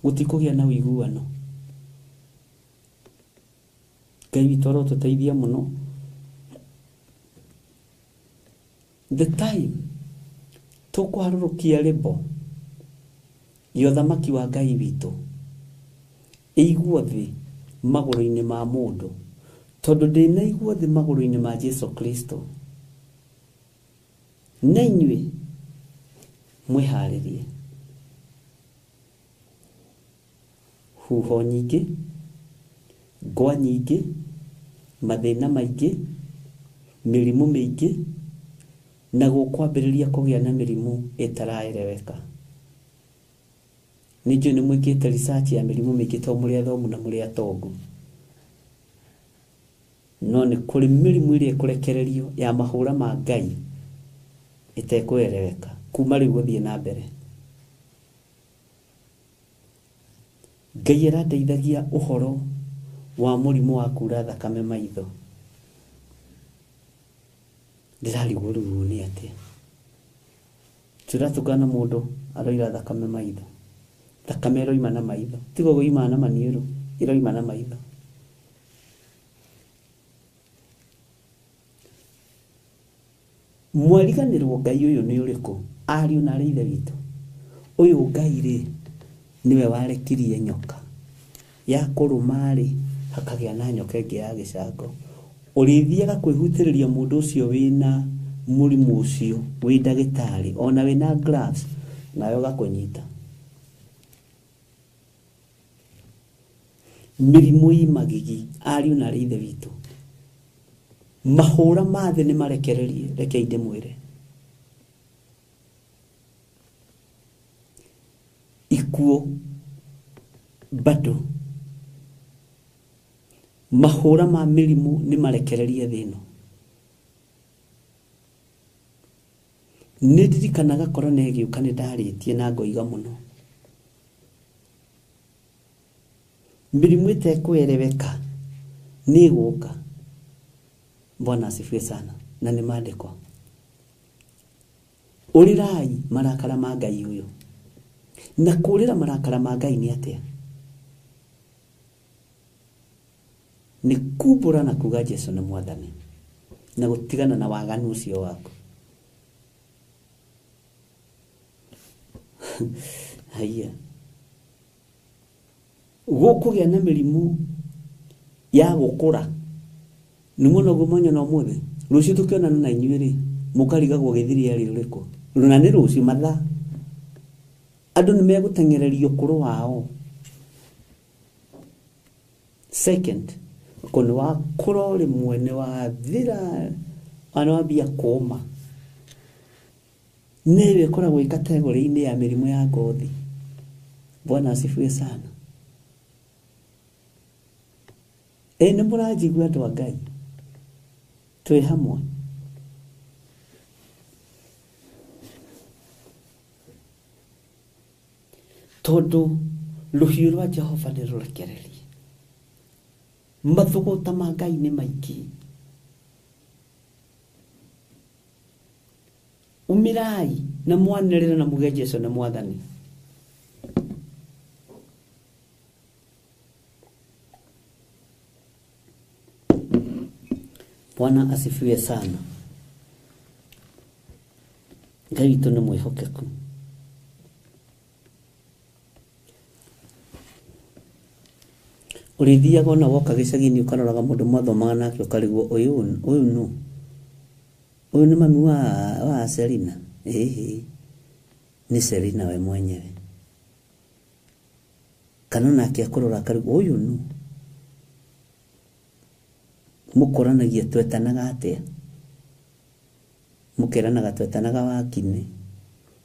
gũtikũgĩa na ũiguano. Ngai witũ arotũteithia mũno. The time tũkũharũrũkia rĩmbo ya ũthamaki wa Ngai witũ ĩiguo thĩ magũrũ-inĩ ma mũndũ, tondũ ndĩnaiguo thĩ magũrũ-inĩ ma Jesu Kristo. Na inyuĩ mwĩharĩrie. Huho nyingĩ, ngwa nyingĩ, mathĩna maingĩ, mĩrimũ mĩingĩ, na gũkwambĩrĩria kũgĩa na mĩrimũ ĩtaraeleweka. Nĩ njũĩ nĩ mwĩkĩte research ya mĩrimũ mĩingĩ tondũ mũrĩ athomu na mũrĩ atongu. No nĩ kũrĩ mĩrimũ ĩrĩa ĩkũrekererio ya mahũra ma Ngai ĩtekũeleweka kuma rĩu gũthiĩ na mbere. Ngai arandeithagia ũhoro wa mũrimũ wa kura thakame maitho. Ndĩrarigwo rĩu nĩ atĩa. Tũratũngana mũndũ aroira thakame maitho. Thakame ĩroima na maitho. Tiga ũguo na maniũrũ, ĩroima na maitho. Mwariganĩrwo Ngai ũyũ nĩ ũrĩkũ? Ariũ na aarĩ a Ithe witũ. Ũyũ Ngai rĩ, nĩwe warekirie nyoka ya kũrũma rĩ, hakagĩa na nyoka ĩngĩ ya gĩcango. Ũrĩthiaga kwĩhutĩrĩria mũndũ ũcio wĩna mũrimũ ũcio, wĩ ndagĩtarĩ, ona wĩna gloves, nawe ũgakũnyita. Mĩrimũ ĩ magigi, ariũ na aarĩ a Ithe witũ. Mahũra ma thĩ nĩ marekererie, rekei ndĩmwĩre. Ikuũ bado. Mahũra ma mĩrimũ nĩ marekererie thĩ ĩno. Nĩ ndirikanaga korona ĩgĩũka nĩ ndarĩtie na ngoiga mũno. Mĩrimũ ĩtekũereweka nĩ ĩgũka. Bwana asifiwe sana. Na nĩ maandĩko. Ũrĩrai marakara ma Ngai ũyũ. Na kũrĩra marakara ma Ngai nĩ atĩa? Nĩ kumbũra na kuga Jesu nĩ mwathani na gũtigana na waganu ũcio waku. Haiya. Gũkũgĩa na mĩrimũ Ya gũkũra. Nĩ muona ũguo mwanyona ũmũthĩ. Rũciũ tũkĩonana na inyuĩ rĩ, mũkarigagwo Gĩthiri arĩ ũrĩkũ. Na nĩ rũciũ mathaa. Andũ nĩ megũteng'ererio ũkũrũ wao. Second, ko nĩ wakũra o rĩmwe nĩ wathira, ona wambia kũũma. Nĩyo ĩkoragwo ĩ kategori-inĩ ya mĩrimũ ya ngothi. Bwana asifiwe sana. Ĩ nĩ mũranjigua andũ a Ngai? Twĩ hamwe. Tondũ rũhiũ rwa Jehova nĩ rũrekererie. Mathũgũta ma Ngai nĩ maingĩ. Umĩrai na mwanĩrĩre na muge Jesũ nĩ mwathani. Bwana asifiwe sana. Ngai witũ nĩ mwĩhokeku. Ũrĩthiaga ona woka gĩcagi-inĩ ũkaroraga mũndũ mwathomaga nake ũkarigwo ũyũ ũyũ nũ? Ũyũ nĩ mami wa Selina? Ĩhĩ, nĩ Selina we mwenyewe. Kana onake akũrora akarigwo ũyũ nũ? Mũkoranagia twetanaga atĩa? Mũkeranaga twetanaga Wakinĩ.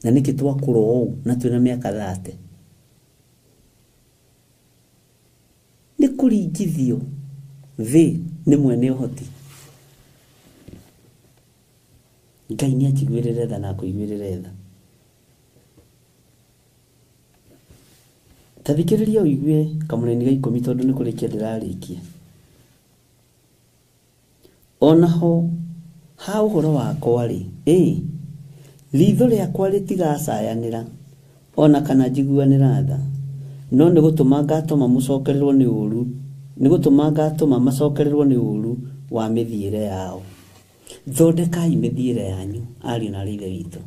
Na nĩkĩ twakũra ũũ na twĩna mĩaka 30? Nĩ kũringithio thĩ nĩ mwene ũhoti. Ngai nĩ anjiguĩrĩre tha na akũiguĩrĩre tha. Ta thikĩrĩria ũigue kamũraini ga 10 tondũ nĩ kũrĩkia ndĩrarĩkia. Onaho ha ũhoro wakwa rĩ, ĩ ritho rĩakwa rĩtigacayanĩra ona kana njiguanĩra tha, no nĩ gũtũma ngatũma mũcokererwo nĩ ũũru, nĩ gũtũma ngatũma macokererwo nĩ ũũru wa mĩthiĩre yao. Thondekai mĩthiĩre yanyu ariũ na aarĩ a Ithe witũ,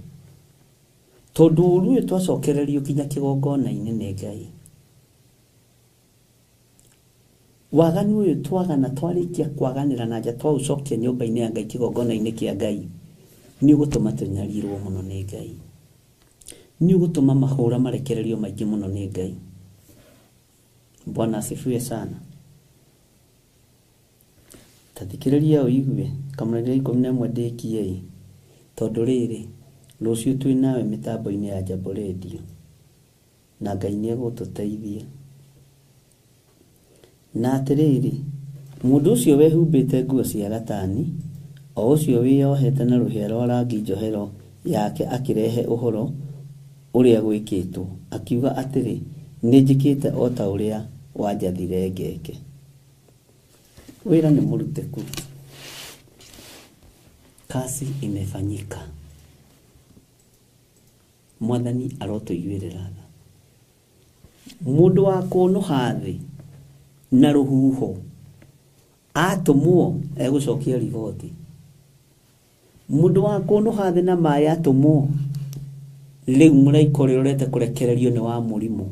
tondũ ũũru ũyũ twacokererio kinya kĩgongona-inĩ nĩ Ngai. Waganu ũyũ twagana twarĩkia kwaganĩra na nja twaũcokia nyũmba-inĩ ya Ngai kĩgongona-inĩ kĩa Ngai, nĩ ũgũtũma tũnyarirwo mũno nĩ Ngai. Nĩ ũgũtũma mahũra marekererio maingĩ mũno nĩ Ngai. Bwana asifiwe sana. Ta thikĩrĩria ũigue kamũraini ga 11 ndĩkie-ĩ, tondũ rĩrĩ rũciũ twĩ nawe mĩtambo-inĩ ya Jambo Radio na Ngai nĩ egũtũteithia. Na atĩrĩrĩ, mũndũ ũcio wehumbĩte nguo cia gatani, o ũcio wĩyohete na rũhĩa rwa rangi njohero yake akĩrehe ũhoro ũrĩa gwĩkĩtwo, akiuga atĩrĩ, nĩ njĩkĩte o ta ũrĩa wanjathire ngeke. Wĩra nĩ mũrutĩku. Kazi imefanyika. Mwathani arotũiguĩrĩra tha. Mũndũ wa kũnũha thĩ na rũhuho atũmwo egũcokia riboti. Mũndũ wa kũnũha thĩ na maĩ atũmwo, rĩu mũraika ũrĩa ũrete kũrekererio nĩ wa mũrimũ.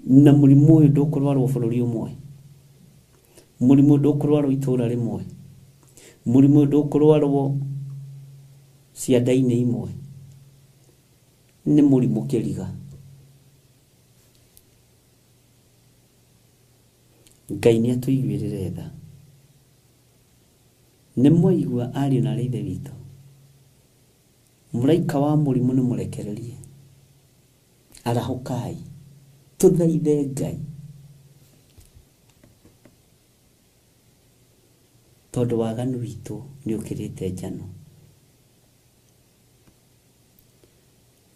Na mũrimũ ũyũ ndũkũrwarwo bũrũri ũmwe. Mũrimũ ndũkũrwarwo itũũra rĩmwe. Mũrimũ ndũkũrwarwo cianda-inĩ imwe. Nĩ mũrimũ kĩriga. Ngai nĩ atũiguĩrĩre tha. Nĩ mwaigua ariũ na aarĩ a Ithe witũ. Mũraika wa mũrimũ nĩ mũrekererie. Arahũkai, tũthaithe Ngai. Tondũ waganu witũ nĩ ũkĩrĩte njano.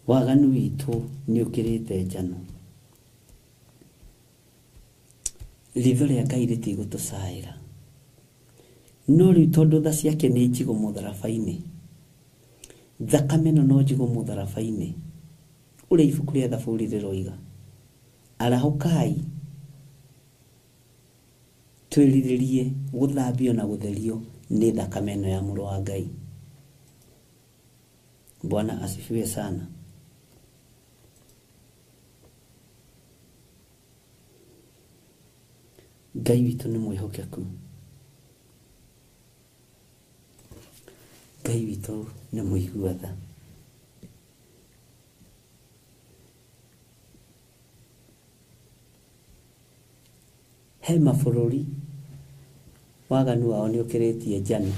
Waganu witũ nĩ ũkĩrĩte njano. Ritho rĩa Ngai rĩtigũtũcaĩra. No rĩu tondũ tha ciake nĩ njigũ mũtharaba-inĩ, thakame ĩno no njigũ mũtharaba-inĩ, ũrĩa ibuku rĩa Thaburi rĩroiga, arahũkai twĩrirĩrie gũthambio na gũtherio nĩ thakame ĩno ya mũrũ wa Ngai. Bwana asifiwe sana. Ngai witũ nĩ mwĩhokeku. Ngai witũ nĩ mũigua tha. He mabũrũri waganu wao nĩ ũkĩrĩtie njano.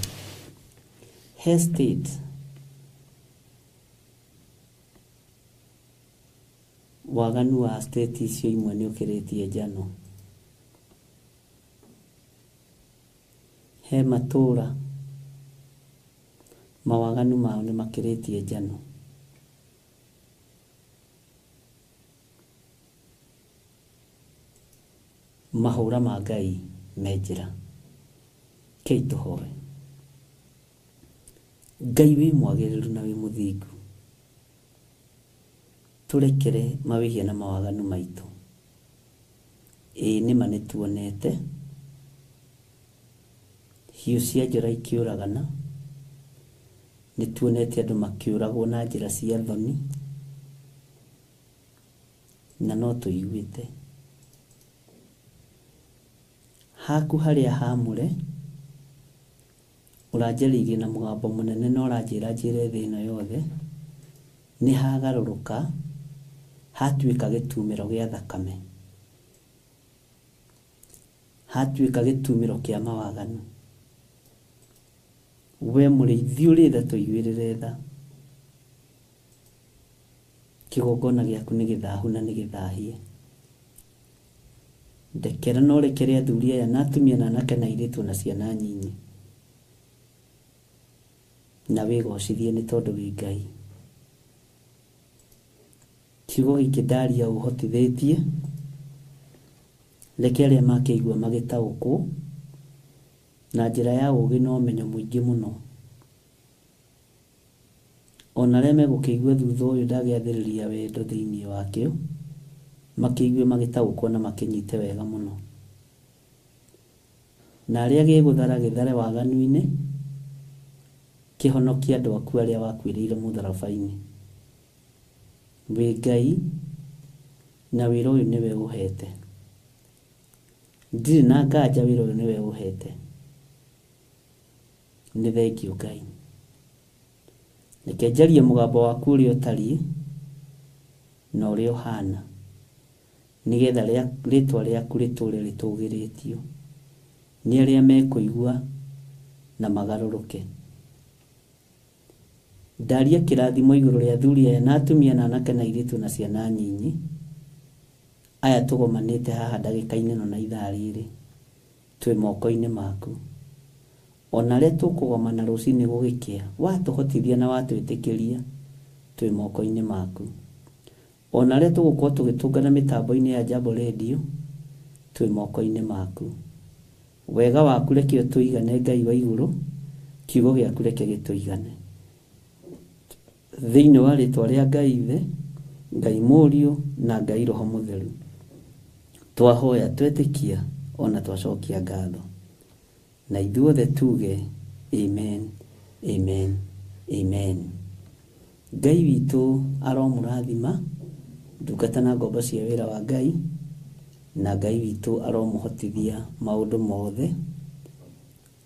He state waganu wa state icio imwe nĩ ũkĩrĩtie njano. He matũra mawaganu mao nĩ makĩrĩtie njano. Mahũra ma Ngai me njĩra. Kei tũhoe. Ngai wĩ mwagĩrĩru na wĩ mũthingu, tũrekere mawĩhia na mawaganu maitũ. Ĩĩ nĩma nĩtuonete hiũ cia njora ikĩũragana, nĩtuonete andũ makĩũragwo na njĩra cia thoni, na no tũiguĩte haku harĩa hamũre ũranjarĩirie na mũgambo mũnene na ũranjĩra njĩre thĩ ĩno yothe nĩ hagarũrũka hatuĩka gĩtumĩro gĩa thakame, hatuĩka gĩtumĩro kĩa mawaganu. We mũrĩithi ũrĩ tha, tũiguĩrĩre tha. Kĩgongona gĩaku nĩ gĩthahu na nĩ gĩthahie. Ndekera na ũrekere athuri aya na atumia na anake na airĩtu na ciana nyinyi, na wĩgocithie nĩ tondũ wĩ Ngai. Kiugo gĩkĩ ndaria ũhotithĩtie, reke arĩa makĩigua magĩtaũkwo na njĩra ya ũũgĩ na ũmenyo mũingĩ mũno. Ona arĩa megũkĩigua thutha ũyũ ndagĩathĩrĩria wendo thĩinĩ wakĩo, makĩigue magĩtaũkwo na makĩnyite wega mũno. Na arĩa gĩgũthara gĩthare waganu-inĩ, kĩhonokie andũ aku arĩa wakuĩrĩire mũtharaba-inĩ. Wĩ Ngai na wĩra ũyũ nĩwe ũhete. Ndirĩ na nganja wĩra ũyũ nĩwe ũhete. Nĩ thengiũ Ngai. Reke njarie mũgambo waku ũrĩa ũtariĩ na ũrĩa ũhana, nĩgetha rĩtwa rĩaku rĩtũũre rĩtũũgĩrĩtio nĩ arĩa mekũigua na magarũrũke. Ndaria kĩrathimo igũrũ rĩa athuri aya na atumia na anake na airĩtu na ciana nyinyi aya tũgomanĩte haha ndagĩka-inĩ ĩno na ithaa rĩrĩ, twĩ moko-inĩ maku. Ona arĩa tũkũgomana rũcinĩ gũgĩkĩa, watũhotithia na watwĩtĩkĩria, twĩ moko-inĩ maku. Ona arĩa tũgũkorwo tũgĩtũngana mĩtambo-inĩ ya Jambo Radio, twĩ moko-inĩ maku. Wega waku reke ũtũigane Ngai wa igũrũ, kiugo gĩaku reke gĩtũigane. Thĩinĩ wa rĩtwa rĩa Ngai Ithe, Ngai Mũriũ na Ngai Roho Mũtheru, twahoya twetĩkia ona twacokia ngatho. Na ithuothe tuge amen, amen, amen. Ngai witũ aromũrathima ndungata na ngombo cia wĩra wa Ngai, na Ngai witũ aromũhotithia maũndũ mothe.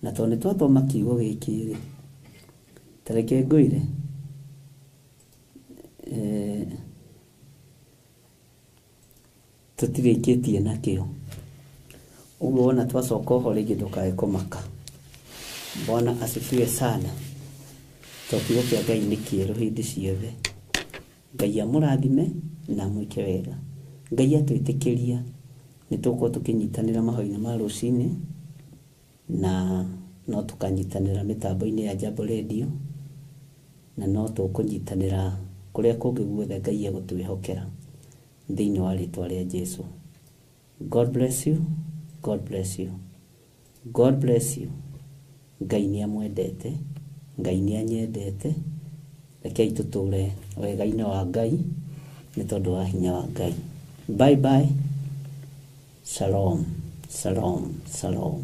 Na tondũ nĩ twathoma kiugo gĩkĩ rĩ, ta reke ngwĩre, tũtirĩkĩtie nakĩo. Ũguo wona twacoka oho rĩngĩ ndũkae kũmaka. Bwana asifiwe sana. Tondũ kiugo kĩa Ngai nĩ kĩerũ hĩndĩ ciothe. Ngai amũrathime na amwĩke wega. Ngai atwĩtĩkĩria nĩ tũgũkorwo tũkĩnyitanĩra mahoya-inĩ ma rũcinĩ, na no tũkanyitanĩra mĩtambo-inĩ ya Jambo Radio, na no tũkũnyitanĩra kũrĩa kũngĩ guothe Ngai egũtwĩhokera thĩinĩ wa rĩtwa rĩa Jesũ. God bless you. God bless you. God bless you. Ngai nĩ amwendete, Ngai nĩ anyendete. Rekei tũtũũre wega-inĩ wa Ngai nĩ tondũ wa hinya wa Ngai. Bye bye. Shalom. Shalom. Shalom.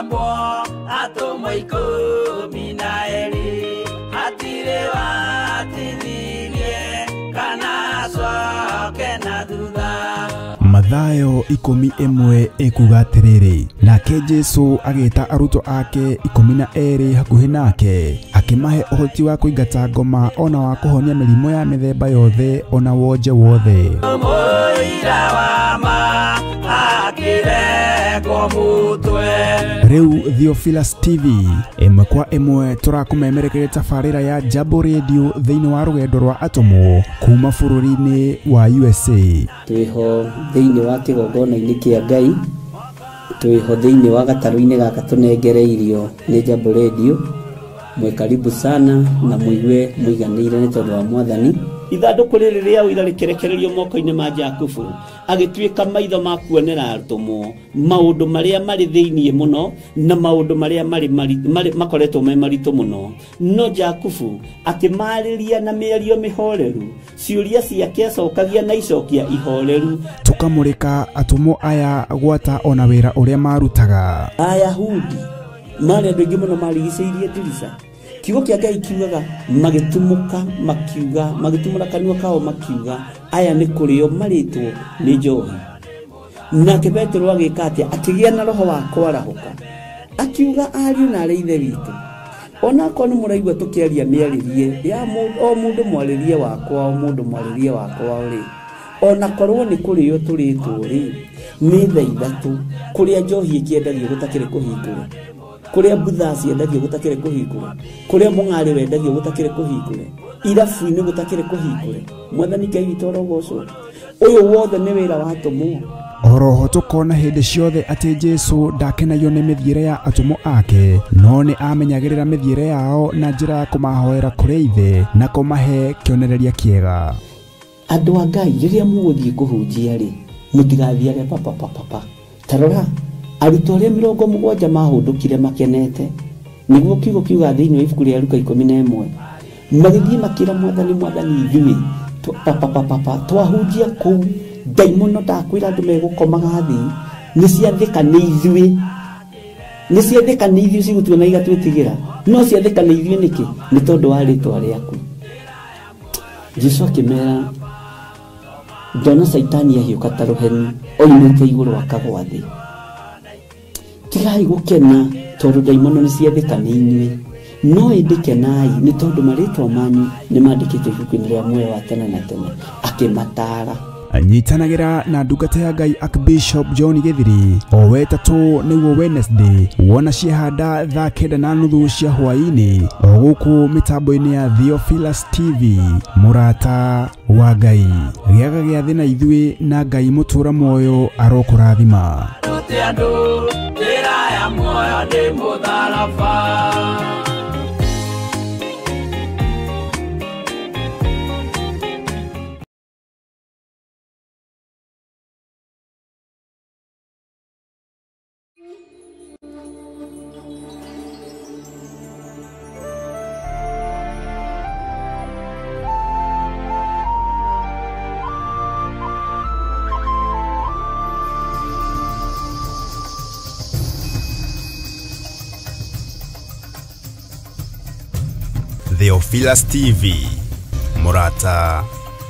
kwambwo atũmwo 12 hatirĩ watithirie kana acoke na thutha. Mathayo 11 ekuga atĩrĩrĩ, nake Jesu agĩta arutwo ake 12 hakuhĩ nake, akĩmahe ũhoti wa kũingata ngoma ona wa kũhonia mĩrimũ ya mĩthemba yothe ona wonje wothe. Mũira wa ma akĩrengwo mũtwe. Rĩu Theophilus TV ĩmwe kwa ĩmwe tũrakũmemerekeria tabarĩra ya Jambo Radio thĩinĩ wa rũgendo rwa atũmwo kuma bũrũri-inĩ wa USA. Twĩho thĩinĩ wa kĩgongona-inĩ kĩa Ngai, twĩho thĩinĩ wa gatarũ-inĩ gaka tũnengereirio nĩ Jambo Radio. Mwĩ karibu sana na mũigue mũiganĩire nĩ tondũ wa Mwathani. Ithandũkũ rĩrĩ rĩa ũira rĩkĩrekererio moko-inĩ ma Jakubu, agĩtuĩka maitho ma kuonera atũmwo maũndũ marĩa marĩ thĩinĩ mũno na maũndũ marĩa marĩ makoretwo me maritũ mũno. No Jakubu akĩmarĩria na mĩario mĩhoreru, ciũria ciake acokagia na icokia ihoreru. Tũkamũrĩka atũmwo aya gwata ona wĩra ũrĩa marutaga. Ayahudi marĩ andũ aingĩ mũno marigicĩirie ndirica. Kiugo kĩa Ngai kiugaga magĩtumũka makiuga, magĩtumũra kanua kao makiuga, aya nĩ kũrĩo marĩtwo nĩ njohi. Nake Petero agĩka atĩa? Akĩgĩa na roho wa kwarahũka, akiuga ariũ na arĩ ithe witũ, onakorwo nĩ mũraigua tũkĩaria mĩarĩrie ya o mũndũ mwarĩrie wakwa, o mũndũ mwarĩrie wakwa rĩ, onakorwo nĩ kũrĩo tũrĩtwo rĩ, nĩ thaa 3 kũrĩa njohi ĩkĩendagio gũtakĩrĩ kũhingũre, kũrĩa mbutha ciendagio gũtakĩrĩ kũhingũre, kũrĩa mũng'arĩ wendagio gũtakĩrĩ kũhingũre, irabu-inĩ gũtakĩrĩ kũhingũre. Mwathani Ngai witũ arogocwo. Ũyũ wothe nĩ wĩra wa atũmwo. Oroho tũkona hĩndĩ ciothe atĩ Jesu ndakenagio nĩ mĩthiĩre ya atũmwo ake, no nĩ amenyagĩrĩra mĩthiĩre yao na njĩra ya kũmahoera kũrĩ Ithe na kũmahe kĩonereria kĩega. Andũ a Ngai, rĩrĩa mũgũthiĩ kũhunjia rĩ, mũtigathiage papapapapa. Ta rora arutwo arĩa 70 mahũndũkire makenete, nĩguo kiugo kiuga thĩinĩ wa ibuku rĩa Luka 11, magĩthiĩ makĩra Mwathani, Mwathani ithuĩ papapapapa twahunjia kũu ndaimono ndakwĩra andũ megũkomaga thĩ, nĩ ciathĩka nĩ ithuĩ, nĩ ciathĩka nĩ ithuĩ cigũtuona igatwĩtigĩra, no ciathĩka nĩ ithuĩ nĩkĩ? Nĩ tondũ wa rĩtwa rĩaku. Jesu akĩmera, ndona Caitani ahiũka ta rũheni oimĩte igũrũ akagwa thĩ. Tigai gũkena tondũ ndaimono nĩ ciathĩka nĩ inyuĩ, no ĩndĩ kenai nĩ tondũ marĩtwa manyu nĩ mandĩkĩtwo ibuku-inĩ rĩa muoyo wa tene na tene. Akĩmataara. Nyitanagĩra na ndungata ya Ngai Archbishop John Gĩthiri o wetatũ nĩguo Wednesday, wona ciahanda thaa 9:30 cia hwaĩ-inĩ o gũkũ mĩtambo-inĩ ya Theophilus TV. Mũrata wa Ngai, gĩaga gĩathĩ na ithuĩ na Ngai mũtũra muoyo arokũrathima. Andũ njĩra ya muoyo nĩ mũtharaba. Theophilus TV, mũrata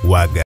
wa Ngai.